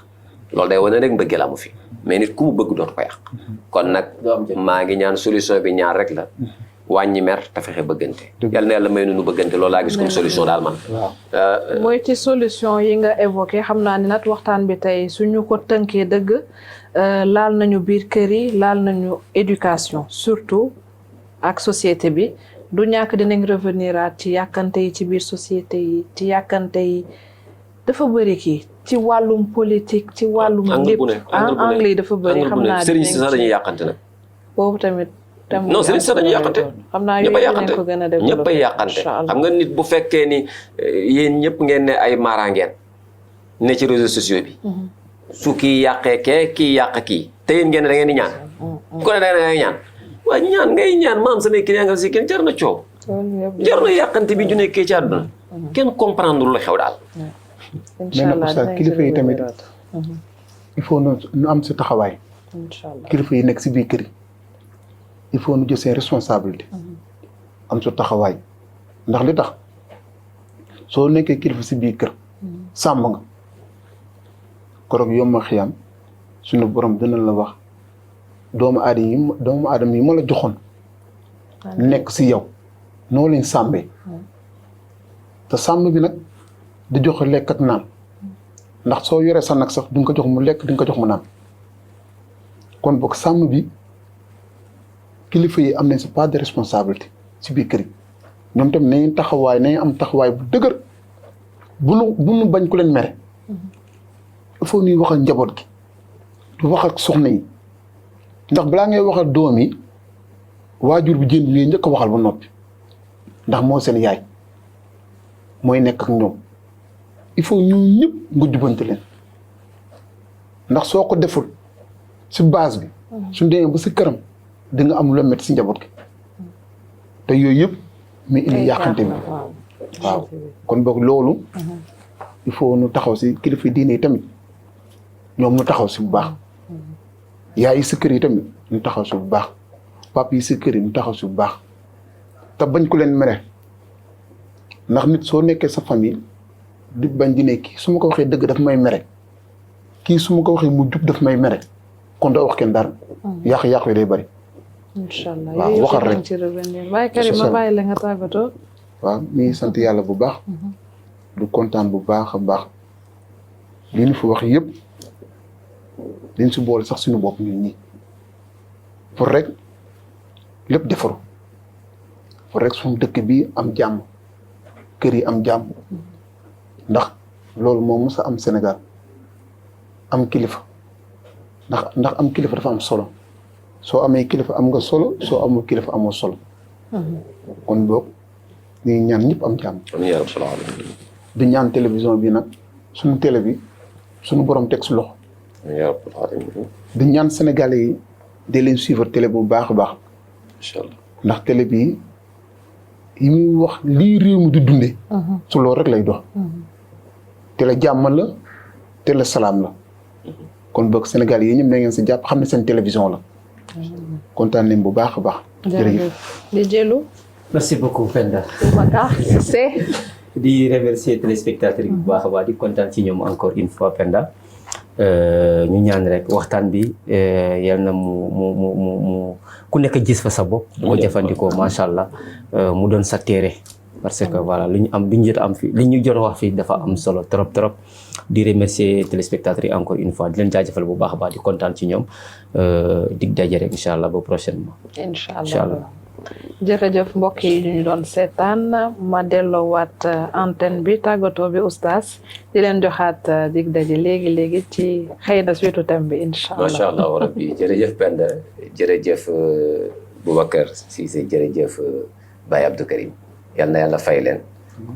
loolu day wane rek mbëggeel amu fi mais nit ku mu bëgg dootu ko yàq kon nag maa ngi ñaan solution bi ñaar rek la wàññi mer te fexe bëggante yal na yàlla may nu bëggante loolu laa gis comme solution daal man mooy ci solution yi nga évoqué xam naa ni nag waxtaan bi tey suñu ko tënkee dëgg laal nañu biir kër yi laal nañu éducation surtout ak société bi du ñàkk dinañ revenir ci yàkkante yi ci biir société yi ci yàkkante yi dafa bëri kii ci wàllum politique ci wàllum lépp anglais yi dafa bëri xam naa sëriñ si sax dañuy yàqante nag boobu tamit non sëriñ si sax dañuy yàqante xam naa ñëpp a yooyu yàqante dinañ ko gën a développé ñëpp a yàqante xam nga nit bu fekkee ni yéen ñëpp ngeen ne ay mara ngeen ne ci réseaux sociaux bi su kii yàqee kii yàq kii te yéen ngeen ne da ngeen di ñaan ku ne da ngay ñaan waaye ñaan ngay ñaan maam samay client nga si kenn jar na coow jar na yàqante bi ju nekkee ci àdduna kenn comprendre lu xew daal mais nag oustaz kilifa yi tamit il faut nu am si taxawaay kilifa yi nekk si biir kër yi il faut nu jël seen responsabilité am su taxawaay ndax li tax soo nekkee kilifa si biir kër sàmm nga koroog yomma xiyam suñu borom dina la wax doomu aadama yi ma la joxoon nekk si yow noo leen sàmmee te sàmm bi nag di joxe lekk ak naan ndax soo yoree sa nag sax di nga ko jox mu lekk di nga ko jox mu naan kon boog sàmm bi kilifa yi am nañ sa part de responsabilité si biir kër yi ñoom tamit nañu taxawaay nañu am taxawaay bu dëgër bu nu bañ ku leen mere il faut ñuy wax ak njaboot gi du wax ak soxna yi ndax balaa ngay wax ak doom yi waajur bu jigéen bi ngay njëkk a waxal ba noppi ndax moo seen yaay mooy nekk ak ñoom il faut ñu ñëpp nga jubante leen ndax soo ko deful si base bi suñ demee ba si këram di nga am lu la métti si njaboot gi te yooyu yëpp muy indi yàqante bi waaw kon boog loolu il faut nu taxaw si kilifa diine yi tamit ñoom ñu taxaw si bu baax yaay yi si kër yi tamit ñu taxaw si bu baax papa yi si kër yi ñu taxaw si bu baax te bañ ku leen mere ndax nit soo nekkee sa famille di bañ di ne kii su ma ko waxee dëgg daf may mere kii su ma ko waxee mu jub daf may mere kon doo wax kenn dara yàq-yàq yi day bëri incha allah waaw yooyu waxal yëpp rek dañ ci revenir waaye Karim ma bàyyi la nga tàggatoo waaw mi ngi sant yàlla bu baax du kontaan bu baax a baax li ñu fi wax yëpp dañ si boole sax suñu bopp ñun ñi pour rek lépp defaru pour rek suñu dëkk bi am jàmm kër yi am jàmm ndax loolu moom mos a am Sénégal am kilifa ndax am kilifa dafa am solo soo amee kilifa am nga solo soo amul kilifa amoo solo. kon boog ñu ñaan ñëpp am jàmm. amiin yaa rabbal aalamiin. di ñaan télévision bi nag suñu télé bi suñu borom teg si loxo. amiin yaa rabbal aalamiin. di ñaan Sénégalais yi di leen suivre télé bu baax a baax. incha allah ndax télé bi yi muy wax lii réew mi di dundee. su loolu rek lay dox. télé jàmm la télé salaam la. kon boog Sénégal yi ñëpp na ngeen si jàpp xam ne seen télévision la. kontaan nañ bu baax a baax. jërëjëf di jëlu. merci beaucoup Penda. Boubacar Cissé. di remercier téléspectateurs yi bu baax a baax di kontaan ci ñoom encore une fois Penda. ñu ñaan rek waxtaan bi yal na mu ku nekk gis fa sa bopp. bu ko jëfandikoo macha allah mu doon sa téere. parce que voilà li ñu jot am fi li ñu jot wax fii dafa am solo trop trop. di remercier téléspectateurs yi encore une fois di leen jaajëfal bu baax a baax di kontaan ci ñoom dig daje rek incha allah ba prochainement. incha allah jërëjëf mbokk yi ñu doon seetaan ma delloowaat antenne bi tàggatoo bi oustaz di leen joxaat dig daje léegi ci xëy na suitu thème bi incha allah. macha allah rabbi jërëjëf Penda jërëjëf Boubacar Cissé jërëjëf Baye Abdou Karim yal na yàlla fay leen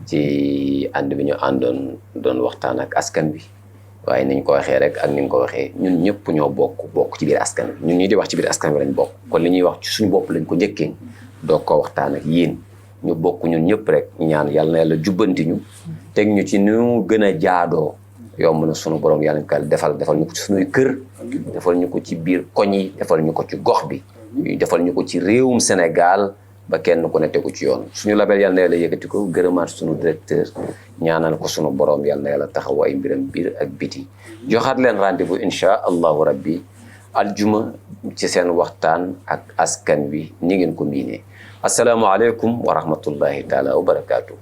ci ànd bi ñu àndoon doon waxtaan ak askan bi waaye niñ ko waxee rek ak ni nga ko waxee ñun ñëpp ñoo bokk ci biir askan bi ñun ñi di wax ci biir askan bi lañ bokk kon li ñuy wax ci suñu bopp lañ ko njëkkee doog ko waxtaan ak yéen ñu bokk ñun ñëpp rek ñaan yal na yàlla jubbanti ñu teg ñu ci nu gën a jaadoo yomb na sunu borom yàlla ñu defal ñu ko ci sunuy kër defal ñu ko ci biir koñ yi defal ñu ko ci gox bi defal ñu ko ci réewum Sénégal ba kenn ku ne tegu ci yoon suñu label yal na yàlla yëkkati ko gërëmaat suñu directeur ñaanal ko sunu borom yal na yàlla taxaw ay mbiram biir ak biti joxaat leen rendez-vous incha allahu rabbi aljuma ci seen waxtaan ak askan wi ni ngeen ko miinee asalaamaaleykum wa rahmatullahi taala wa barakaatu.